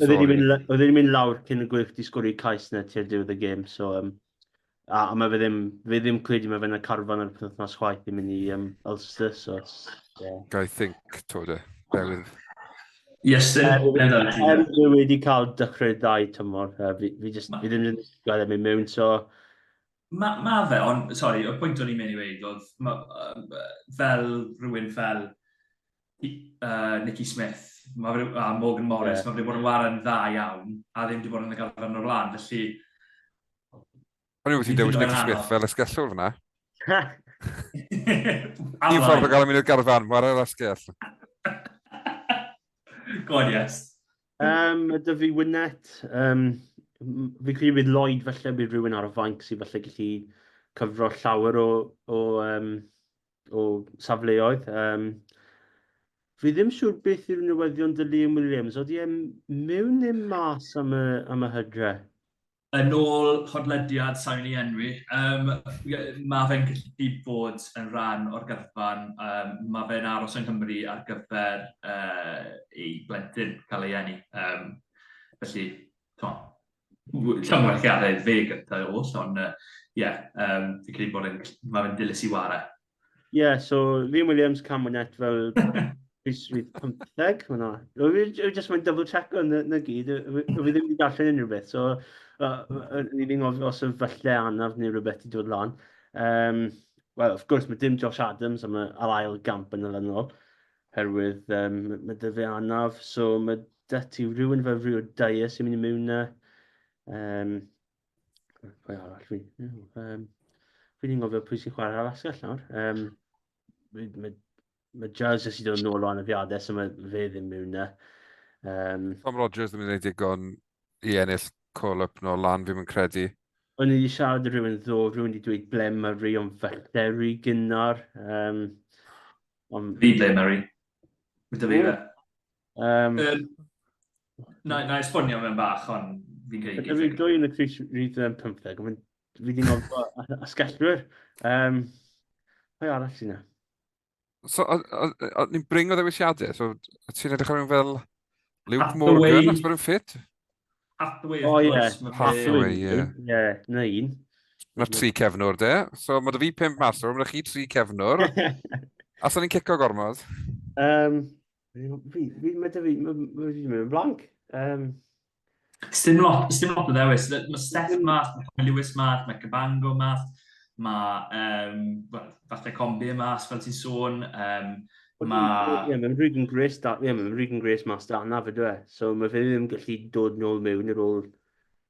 wedi mynd lawr cyn y gwych di sgori cais na tua'r diwedd y gêm, so... A mae fe ddim, fe ddim credu mae fe'n y carfan ar y penwythnos chwaith i mynd i Ulster, so... Yeah. Gai think, to de. Bear with. Yes, sir. Er dwi wedi cael dechrau ddau tymor, fi, fi, just, fi ddim yn gweld e'n mynd mewn, so... Ma, ma fe, ond, sorry, y pwynt o'n i'n mynd i weud oedd, ma, fel rhywun fel Nicky Smith ma fe, a Morgan Morris, yeah. Mae fe wedi bod yn ware'n dda iawn, a ddim wedi bod yn y garfan o'r blaen, felly... O'n i'n wedi dewis Nicky Smith fel esgellwr fyna. Un ffordd o gael yn mynd i'r garfan, chwarae'r asgell. Go on, yes. Mae 'da fi Winnett. Fi'n credu bydd Lloyd falle, bydd rhywun ar y fainc sydd falle gallu cyfro llawer o safleoedd. Fi ddim siŵr beth yw'r newyddion 'da Liam Williams. Oeddi e mewn neu mas am y hydre? Yn ôl podlediad sa'n mynd i enwi, mae fe'n gallu bod yn rhan o'r garfan. Mae fe'n aros yng Nghymru ar gyfer ei blentyn cael ei eni. Felly, llongyfarchiadau fe gyntaf oll, ond ie, fi'n credu bod mae fe'n dilys i ware. Ie, yeah, so Liam Williams, Cam Winnett fel crys rhif 15, hwnna. Fi just mae'n double check o'n na gyd, fi ddim wedi darllen unrhyw beth, so ni ddim gofio os y falle anaf neu rhywbeth i dod lan. Wel, of course, mae dim Josh Adams am yr ail gamp yn olynol, herwydd mae 'da fe anaf, so mae 'da ti rhywun fel Rio Dyer sy'n mynd i mewn na. Pwy arall fi? Fi ddim gofio pwy sy'n chwarae ar asgell nawr. Mae Giles jyst i dod nôl o anafiadau, so mae fe ddim mewn na. Tom Rogers ddim yn gwneud digon i ennill call-up nôl lan, fi'n mynd credu. O'n i wedi siarad â rhywun ddo, rhywun wedi dweud Blair Murray, ond falle rhy gynnar. Ond Fi Blair Murray. Mae 'da fi fe. Na esbonio mewn bach, ond fi'n credu. Fi dwy yn y crys rhif 15, ond fi wedi ngofio asgellwyr. Pwy arall sy'n yna? So, ni'n bring o ddewisiadau, so ti'n edrych ar fel Luke Morgan, os bod yn ffit? Hathaway, wrth gwrs. Hathaway, ie. Ie, na un. Mae'r tri cefnwr, de. So, mae 'da fi pump maswr, mae 'da chi tri cefnwr. A so ni'n cico gormod? Mae 'da fi, mae fi mynd yn blank. Sdim lot o ddewis. Mae Steph mas, mae Lewis mas, mae Cabango mas, mae well, falle Combi mas, fel ti'n sôn. Mae Ie, mae'n Regan Grace, da, ie, mae'n Regan Grace mas da anaf ydw e. So mae fe ddim gallu dod nôl mewn ar ôl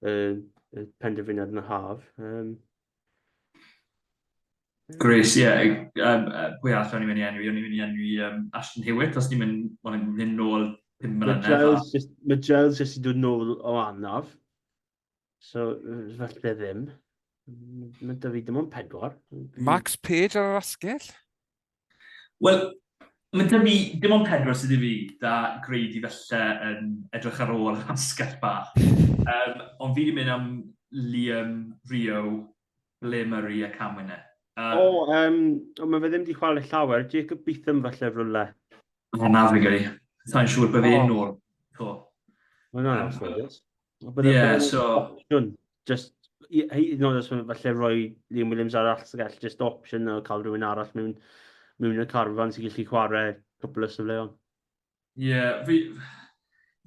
y penderfyniad yn y haf. Grace, ie. Yeah. Pwy arall o'n i'n mynd i enwi? O'n i'n mynd i enwi Ashton Hewitt, os ni'n mynd nôl 5 mlynedd. Mae Giles jyst i dod nôl o anaf. So, falle ddim. Mae 'da fi dim ond pedwar. Max Page ar yr asgell? Wel, mae 'da fi dim ond pedwar sydd i fi, da Grady falle yn edrych ar ôl yr asgell bach. Ond fi wedi mynd am Liam, Rio, Blair Murray a Cam Winnett. O, o, mae fe ddim wedi chwarae llawer. Jacob Beetham falle rhywle. O, na, fi'n gyrru. Sa'n siŵr bod fe'n nôl. To. Mae hwnna'n anffodus. Ie, so opsiwn. Just, hyd yn oed os falle rhoi Liam Williams ar asgell, just opsiwn o cael rhywun arall mewn y carfan sy'n gallu chwarae cwpl o safleoedd. Ie, yeah, fi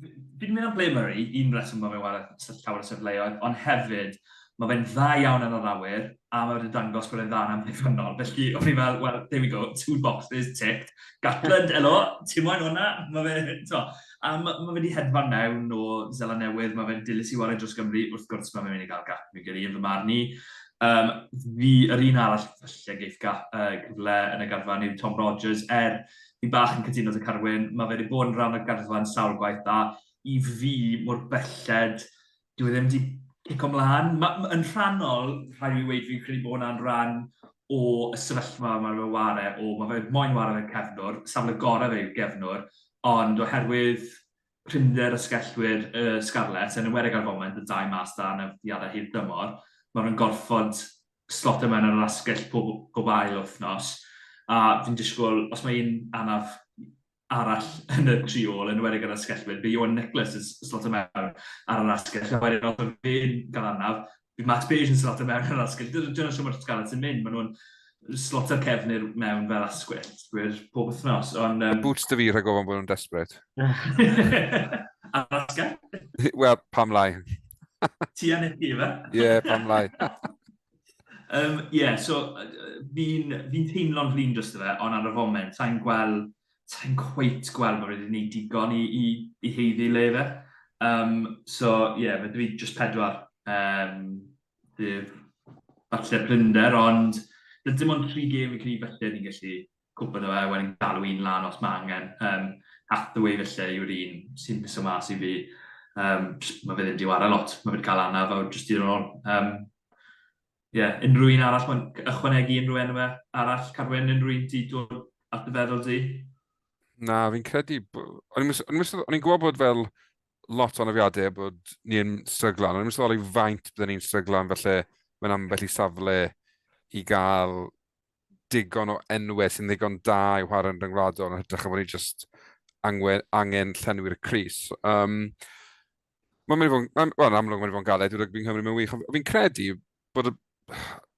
wedi mynd am Blair Murray, un reswm bod fe'n chwarae llawer o safleoedd, ond hefyd, mae fe'n dda iawn yn yr awyr, a mae wedi dangos bod e'n dda yn amddiffynnol. Felly, o'n i fel, "Well, there we go, two boxes ticked. Gatland, helo, ti'n moyn hwnna?" Mae fe, to, a ma fe wedi hedfan mewn o Seland Newydd, mae fe'n dilys i wario dros Gymru, wrth gwrs mae fe'n mynd i gael gap, fi'n credu, yn fy marn i. Fi, yr un arall falle geiff gyfle yn y garfan yw Tom Rogers, er fi bach yn cytuno 'da Carwyn, mae fe wedi bod yn rhan o'r garfan sawl gwaith a i fi mor belled, dyw e ddim wedi cico mlaen. Yn rhannol, rhaid i fi weud, fi'n credu bod hwnna'n rhan o y sefyllfa mae fe ware, o mae fe moyn ware fel cefnwr, safle gorau fe yw'r gefnwr, ond oherwydd prinder asgellwyr y Scarlets, yn enwedig ar y foment, y dau mas 'da anafiadau hir dymor, maen nhw'n gorfod slotio mewn ar yr asgell pob ail wythnos. A fi'n disgwyl, os mae un anaf arall yn y tri ôl, yn enwedig ar asgellwyr, bydd Ioan Nicholas yn slotio mewn ar yr asgell. A wedyn os mae fe'n cael anaf, bydd Matt Page yn slotio mewn ar yr asgell. Dyna shwt mae'r Scarlets yn mynd. Maen nhw'n slotio'r cefnir mewn fel asgwll, gwir, pob wythnos. Ond, Boots 'da fi rhag ofn bod nhw'n desperate. Ar asgell? Wel, pam lai? Ti a Nicky, fe? Ie, yeah, pam lai? Yeah, so fi'n fi teimlo'n flin dros fe, ond ar y foment, sa'n cweit gweld bod wedi gwneud digon i haeddu le fe. So, ie, yeah, mae dwi just pedwar. Bydd falle prinder, ond Dim ond 3 gêm fi'n credu falle ni'n gallu cwmpo 'da fe, wedyn galw un lan os mae angen. Hathaway falle yw'r un sy'n piso mas i fi. Mae fe ddim 'di ware lot, mae fe 'di cael anaf a jyst i ôl. Yeah, unrhyw un arall, mae'n ychwanegu unrhyw enwau arall, Carwyn, unrhyw un ti dod at dy feddwl di? Na, fi'n credu... O'n i'n gwybod bod fel lot o anafiadau bod ni'n stryglan. O'n i'n sylweddoli faint byddwn ni'n stryglan, felly mae'n ambell i safle i gael digon o enwau sy'n ddigon da i chwarae'n rhyngwladol, yn hytrach na bod ni jyst angen llenwi'r crys. Mae'n mynd i fod, mae'n, wel, yn amlwg mae'n mynd i fod yn galed, dyw rygbi Nghymru mewn wych, ond fi'n credu bod y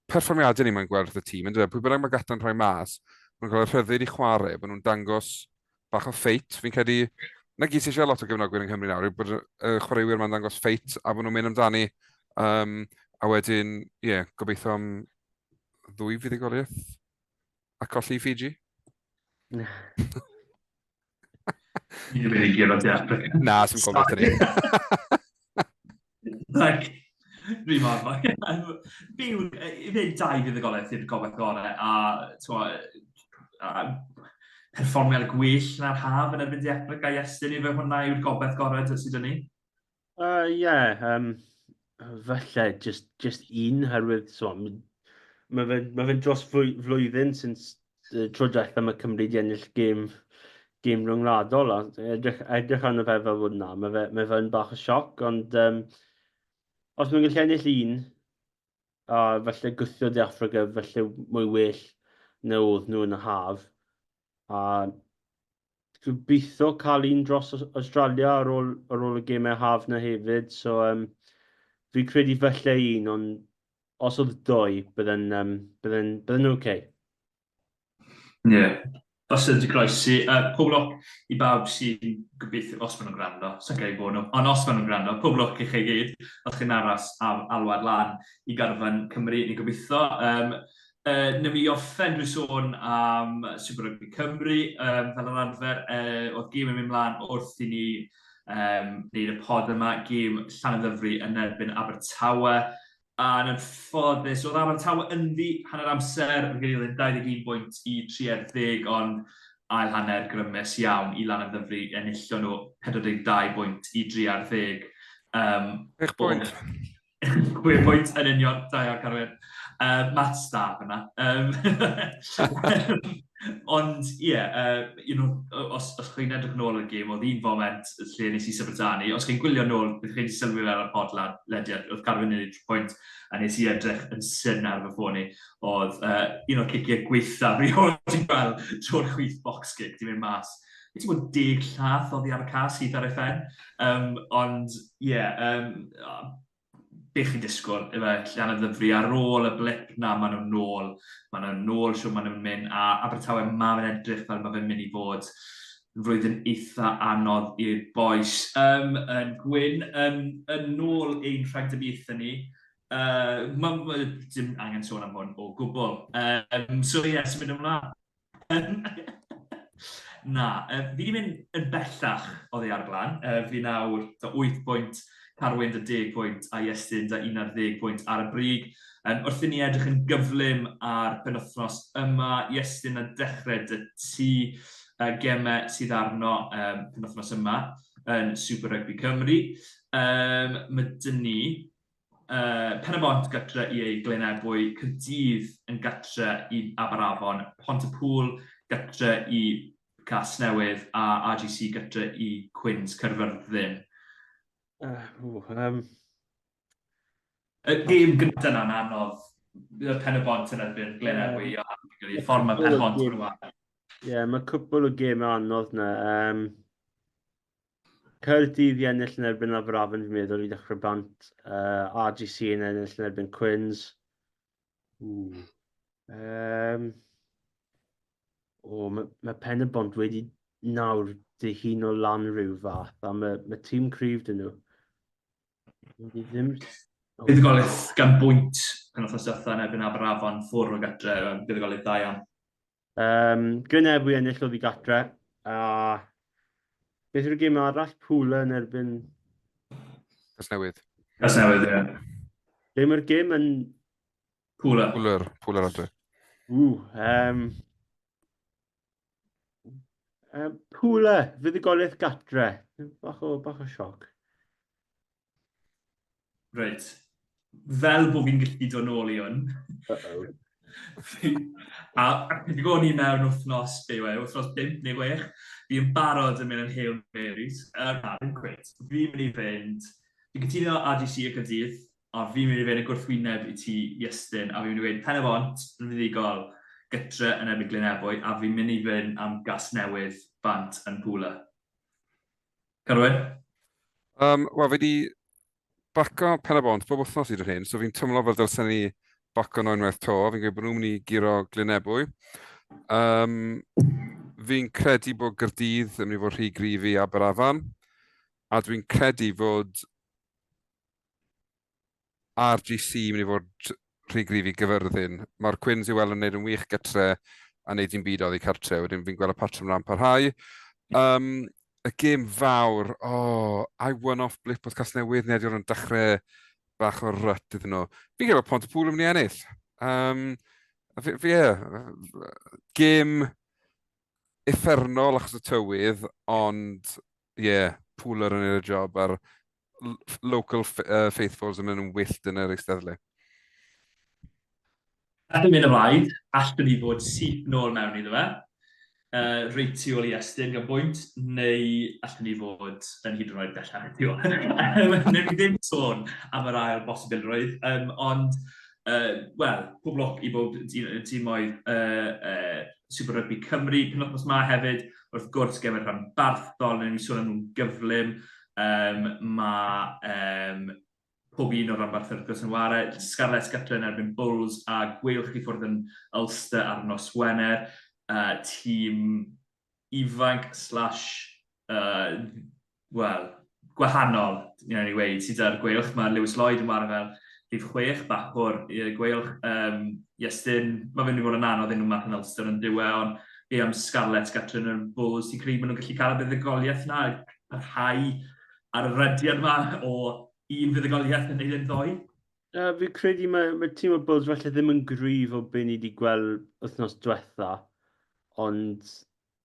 perfformiadau ni mae'n gwerth y tîm, yn dweud, pwy bynnag mae Gatland rhoi mas, maen nhw'n cael y rhyddid i chwarae, bod nhw'n dangos bach o ffeit. Fi'n credu, na gyd sy'n eisiau lot o gefnogwyr yng Nghymru nawr, yw bod y chwaraewyr ma'n dangos ffeit a bod nhw'n mynd amdani. A wedyn, ie, yeah, gobeithio am ddwy fuddugoliaeth a colli i Fiji. Ni ddim yn ei guro De Affrica. Na, sy'n gobeithio ni. Like, fi mor Fi yw, i ddweud dau fuddugoliaeth i'r gobaith gorau, a, t'mo, a perfformiad gwell na'r haf yn erbyn De Affrica, Iestyn, i fe hwnna yw'r gobaith gorau sydd 'da ni? Ie, yeah, falle just, just un, herwydd, so, mae fe'n ma fe dros flwyddyn since tro diwetha mae Cymru wedi ennill gêm, gêm rhyngwladol, a edrych, edrych arno fe fel fod na, mae fe'n mae fe bach o sioc, ond os mae'n gallu ennill un, a falle gwthio De Affrica, falle mwy well na oedd nhw yn y haf, a gobeithio cael un dros Australia ar ôl, ar ôl y gemau haf na hefyd. So, fi credu falle un, ond os oedd doi, bydde'n um, bydden, bydden oce. Okay. Ie. Yeah. Os ydy croesi, pob lwc i bawb sy'n gobeithio, os maen nhw'n gwrando, sy'n cael ei bod nhw, ond os maen nhw'n gwrando, pob lwc i chi gyd, os chi'n aros am alwad lan i garfan Cymru, ni'n gobeithio. Newn ni orffen drwy sôn am Super Rugby Cymru, fel yr arfer, oedd gêm yn mynd mlaen wrth i ni wneud y pod yma, gêm Llanymddyfri yn erbyn Abertawe, a yn anffodus, oedd Abertawe ynddi hanner amser, fi'n credu oedd e'n 21 bwynt i 30, ond ail hanner grymus iawn i Lanymddyfri, enillon nhw 42 bwynt i 30. 6 pwynt. 6 pwynt yn union, da iawn Carwyn. Matt Star fyna. Ond ie, yeah, you know, os chi'n edrych nôl ar y gêm, oedd un foment lle nes i syfrdanu. Os chi'n gwylio nôl, bydd chi'n sylwi fel ar podlediad, oedd Carwyn yn neud pwynt, a nes i edrych yn syn ar fy ffôn i. Oedd un o'r ciciau gweitha fi oedd wedi gweld trwy'r chwith box kick di mynd mas. Fi wedi bod 10 llath oddi ar y cas sydd ar ei phen. Ond ie, yeah, be chi'n disgwyl, efe Llanymddyfri ar ôl y blip na, maen nhw'n nôl, maen nhw'n nôl siwr maen nhw'n mynd, a Abertawe mae fe'n edrych fel mae fe'n mynd i fod yn flwyddyn eitha anodd i'r bois. Yn Gwyn, yn nôl ein rhagdybiaethau ni, ma, ma, dim angen sôn am hwn o gwbl. So ie, yeah, symud ymlaen. Na, fi wedi mynd yn bellach oddi ar y blaen. Fi nawr da 8 pwynt, Carwyn da 10 pwynt a Iestyn da 11 pwynt ar y brig. Wrth i ni edrych yn gyflym ar penwythnos yma, Iestyn yn dechrau dy ti gemau sydd arno penwythnos yma yn Super Rugby Cymru. Mae dyn ni Pen-y-bont gatre i ei Glyn Ebwy, Caerdydd yn gatre i Aberafon, Pont-y-pŵl gatre i Casnewydd a RGC gatre i Cwins Caerfyrddin. Y gêm gyntaf na'n anodd, Pen-y-bont yn erbyn Glyn Ebwy, a ffordd mae Pen-y-bont yn wario. Ie, mae cwpl o gemau anodd na. Caerdydd i ennill yn erbyn Aberafan, fi'n meddwl, i ddechrau bant. RGC yn ennill yn erbyn Quins. Ww. O, mae, mae Pen y Bont wedi nawr dihun o lan rhyw fath, a mae, mae tîm cryf dyn nhw. Wedi ddim. Buddugoliaeth gan bwynt yn wythnos diwetha yn erbyn Aberafan ffwrdd o gatre, buddugoliaeth dda iawn. Glyn Ebwy ennill oddi gatre, a beth yw'r gêm arall? Pwla yn erbyn Casnewydd. Casnewydd, ie. Lle mae'r gêm yn Pwla. Pwler, Pwler adre. Ww, um, um, Pwle, fuddugoliaeth gatre. Bach o, bach o sioc. Reit. Fel bod fi'n gallu dod nôl i hwn. Uh-oh. A fi wedi bod ni mewn wythnos, be yw e, wythnos 5 neu 6, fi yn barod yn mynd yn Hail Marys. Na, ddim cweit. Fi'n mynd i fynd, fi'n cytuno RGC y Caerdydd, a fi'n mynd i fynd y gwrthwyneb i ti, Iestyn, a fi'n mynd i weud Pen y Bont yn fuddugol gytre yn erbyn Glyn Ebwy, a fi'n mynd i fynd am Gasnewydd bant yn Pwla. Carwyn? Wel, fi wedi baco Pen y Bont bob wythnos hyd yn hyn, so fi'n tymlo fel dylsen ni baco nhw unwaith to. Fi'n gweud bod nhw'n mynd i guro Glyn Ebwy. Fi'n credu bod Gaerdydd yn mynd i fod rhy gryf i Aberafan, a dwi'n credu fod RGC yn mynd i fod rhy gryf i Gyfyrddin. Mae'r Cwins i'w weld yn gwneud yn wych gytre a wneud dim byd oddi cartre. Wedyn fi'n gweld y patrwm yna'n parhau. Y gêm fawr, oh, I one-off blip oedd Casnewydd, neu ydy yn dechrau bach o rut iddyn nhw. Fi'n credu bod Pontypool yn mynd i ennill. Fi, fi, yeah, gêm uffernol achos y tywydd, ond ie, yeah, Pooler yn neud y job a'r local faithfuls yn mynd yn wyllt yn yr eisteddle. Allwn mynd ymlaen, allwn ni fod syth nôl mewn iddo fe, reit tu ôl i Estyn gan bwynt, neu allwn ni fod yn hyd yn oed bellach tu ôl. Wnawn ni ddim sôn am yr ail bosibilrwydd, ond wel, pob lwc i bob tîmoedd Super Rugby Cymru. Penwythnos 'ma hefyd, wrth gwrs, gemau rhanbarthol, wnawn ni sôn am nhw'n gyflym. Mae pob un o'r ranbarthau wrth gwrs yn ware. Scarlets gytre yn erbyn Bulls a Gweilch i ffwrdd yn Ulster ar nos Wener. Tîm ifanc slash, wel, gwahanol, you ni weud, sydd ar Gweilch. Mae Lewis Lloyd yn ware fel rhif 6, bachwr i'r Gweilch. Iestyn, mae fe'n mynd i fod yn anodd unrhyw math yn Ulster yn diwe, ond be am Scarlets gartre yn y Bulls, ti'n credu maen nhw'n gallu cael y buddugoliaeth yna, parhau ar y rediad yma o un fuddugoliaeth yn neud e'n ddoe? Fi'n credu mae tîm o Bulls falle ddim yn gryf o be ni wedi gweld wythnos diwetha, ond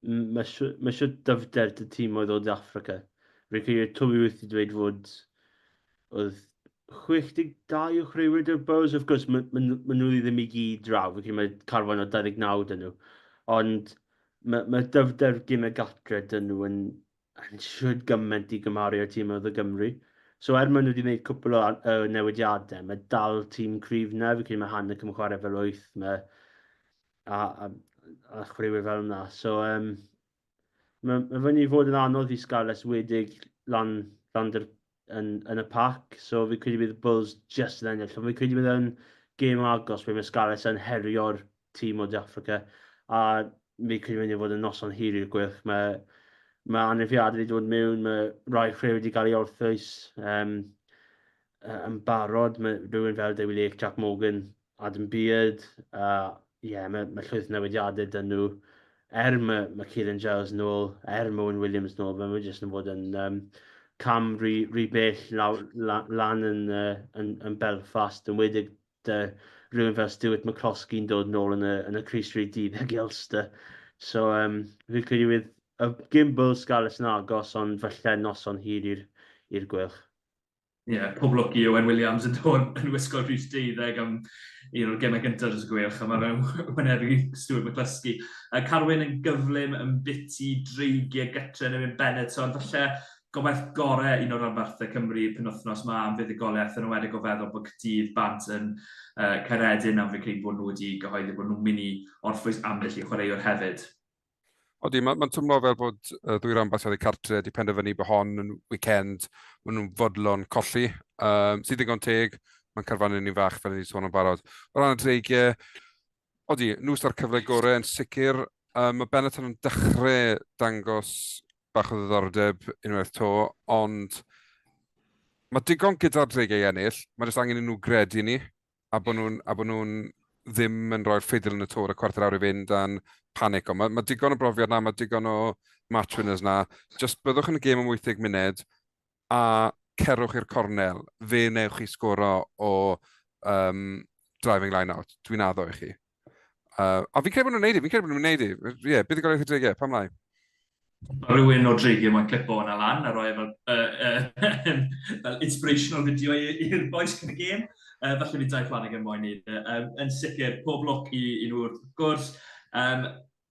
mae siwt dyfnder dy tîm oedd o De Affrica. Fi'n credu Toby Wyth wedi dweud fod oedd 62 o chwaraewyr dy'r Bulls. Of course, ma nhw ddim i gyd draw. Fi'n credu mae carfan o 29 dyn nhw. Ond mae dyfnder gemau gatre dyn nhw yn siwt gymaint i gymharu â'r tîm oedd o Gymru. So er maen nhw wedi gwneud cwpl o newidiadau, mae dal tîm cryf na. Fi'n credu mae Hanna yn chwarae fel 8, mae a chwaraewyr fel yna. So mae fyny i fod yn anodd i Scarlets wedig lan, lan dyr, yn y pac. So fi'n credu bydd Bulls just yn ennill. Ond fi'n credu bydd yn gêm agos ble mae Scarlets yn herio'r tîm o De Affrica. A fi'n credu mynd i fod yn noson hir i'r Gweilch. Mae anafiadau wedi dod mewn, mae rai chwaraewyr wedi cael ei orffwys yn barod. Mae rhywun fel Dewi Lake, Jack Morgan, Adam Beard. Yeah, mae llwyth newidiadau dyn nhw. Er mae Kieran Giles nôl, er mae Owen Williams nôl, mae jyst yn fod yn cam rhy bell lan yn Belfast, yn wedig rhywun fel Stuart McCloskey'n dod nôl yn y crys rhif 12 i Ulster. So, fi'n credu fydd y gêm Bulls Scarlets yn agos, ond falle noson hir i'r Gweilch. Ie, yeah, pob lwc i Owen Williams yn dod yn wisgo rhif 12 am un o'r gemau gyntaf dros y Gweilch, a mae fe'n wynebu Stuart McCloskey. Carwyn yn gyflym yn biti Dreigiau gytre yn erbyn Benetton, falle gobaith gorau un o'r ranbarthau Cymru penwythnos ma am fuddugoliaeth, yn enwedig o feddwl bod Caerdydd bant yn Caeredin, am fi'n credu bod nhw wedi gyhoeddi bod nhw'n mynd i orffwys ambell i chwaraewr hefyd. Odi, mae'n ma twmlo fel bod y ddwy ranbarth oddi cartre wedi penderfynu bod hon yn weekend, maen nhw'n fodlon colli, sydd ddigon teg, mae'n carfanu ni'n fach fel ni wedi sôn yn barod. O ran y Dreigiau, odi, nhw sydd â'r cyfle gorau yn sicr. Mae Benetton yn dechrau dangos bach o ddiddordeb unwaith to, ond mae digon gyda'r Dreigiau i ennill, mae jyst angen i nhw gredu ni, a bod nhw'n ddim yn rhoi'r ffidil yn y to ar y cwarter awr i fynd a'n panic. Ond mae digon o brofiad na, mae digon o match winners na. Just byddwch yn y gêm am 80 munud a cerwch i'r cornel. Fe newch chi sgoro o driving line out. Dwi'n addo i chi. A fi'n credu bod nhw'n neud i, fi'n credu bod nhw'n neud i. Ie, yeah, buddugoliaeth y Dreigiau, pam lai? Mae rhywun o Dreigiau moyn clipo hwnna lan a rhoi e fel, uh, fel inspirational video i'r boys cyn y gêm. Falle bydd Dai Flanagan moyn neud e. Yn sicr, pob lwc i, i nhw wrth gwrs. Um,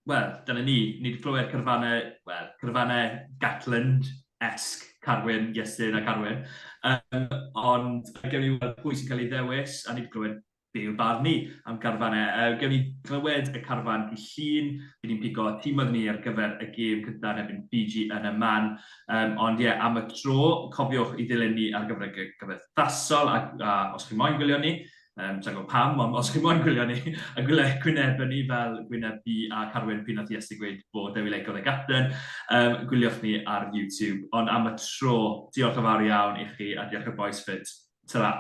Wel, dyna ni. Ni wedi clywed carfannau, wel, carfannau Gatland-esque, Carwyn, Iestyn a Carwyn. Ond gewn ni weld pwy sy'n cael ei ddewis, a ni wedi clywed be yw'r barn ni am garfannau. Gewn ni glywed y carfan i llun, bydd ni'n pigo tîmoedd ni ar gyfer y gêm cyntaf yn erbyn Fiji yn y man. Ond ie, yeah, am y tro, cofiwch i ddilyn ni ar gyfer y gymdeithasol, a, a os chi moyn gwylio ni, sa'n gwybod pam, ond os chi moyn gwylio ni, a gwylio gwynebau ni fel gwyneb fi a Carwyn pryd nath Iestyn gweud bod Dewi Lake oedd y gapten, gwyliwch ni ar YouTube. Ond am y tro, diolch yn fawr iawn i chi a diolch i'r boys fyd. Ta-ra!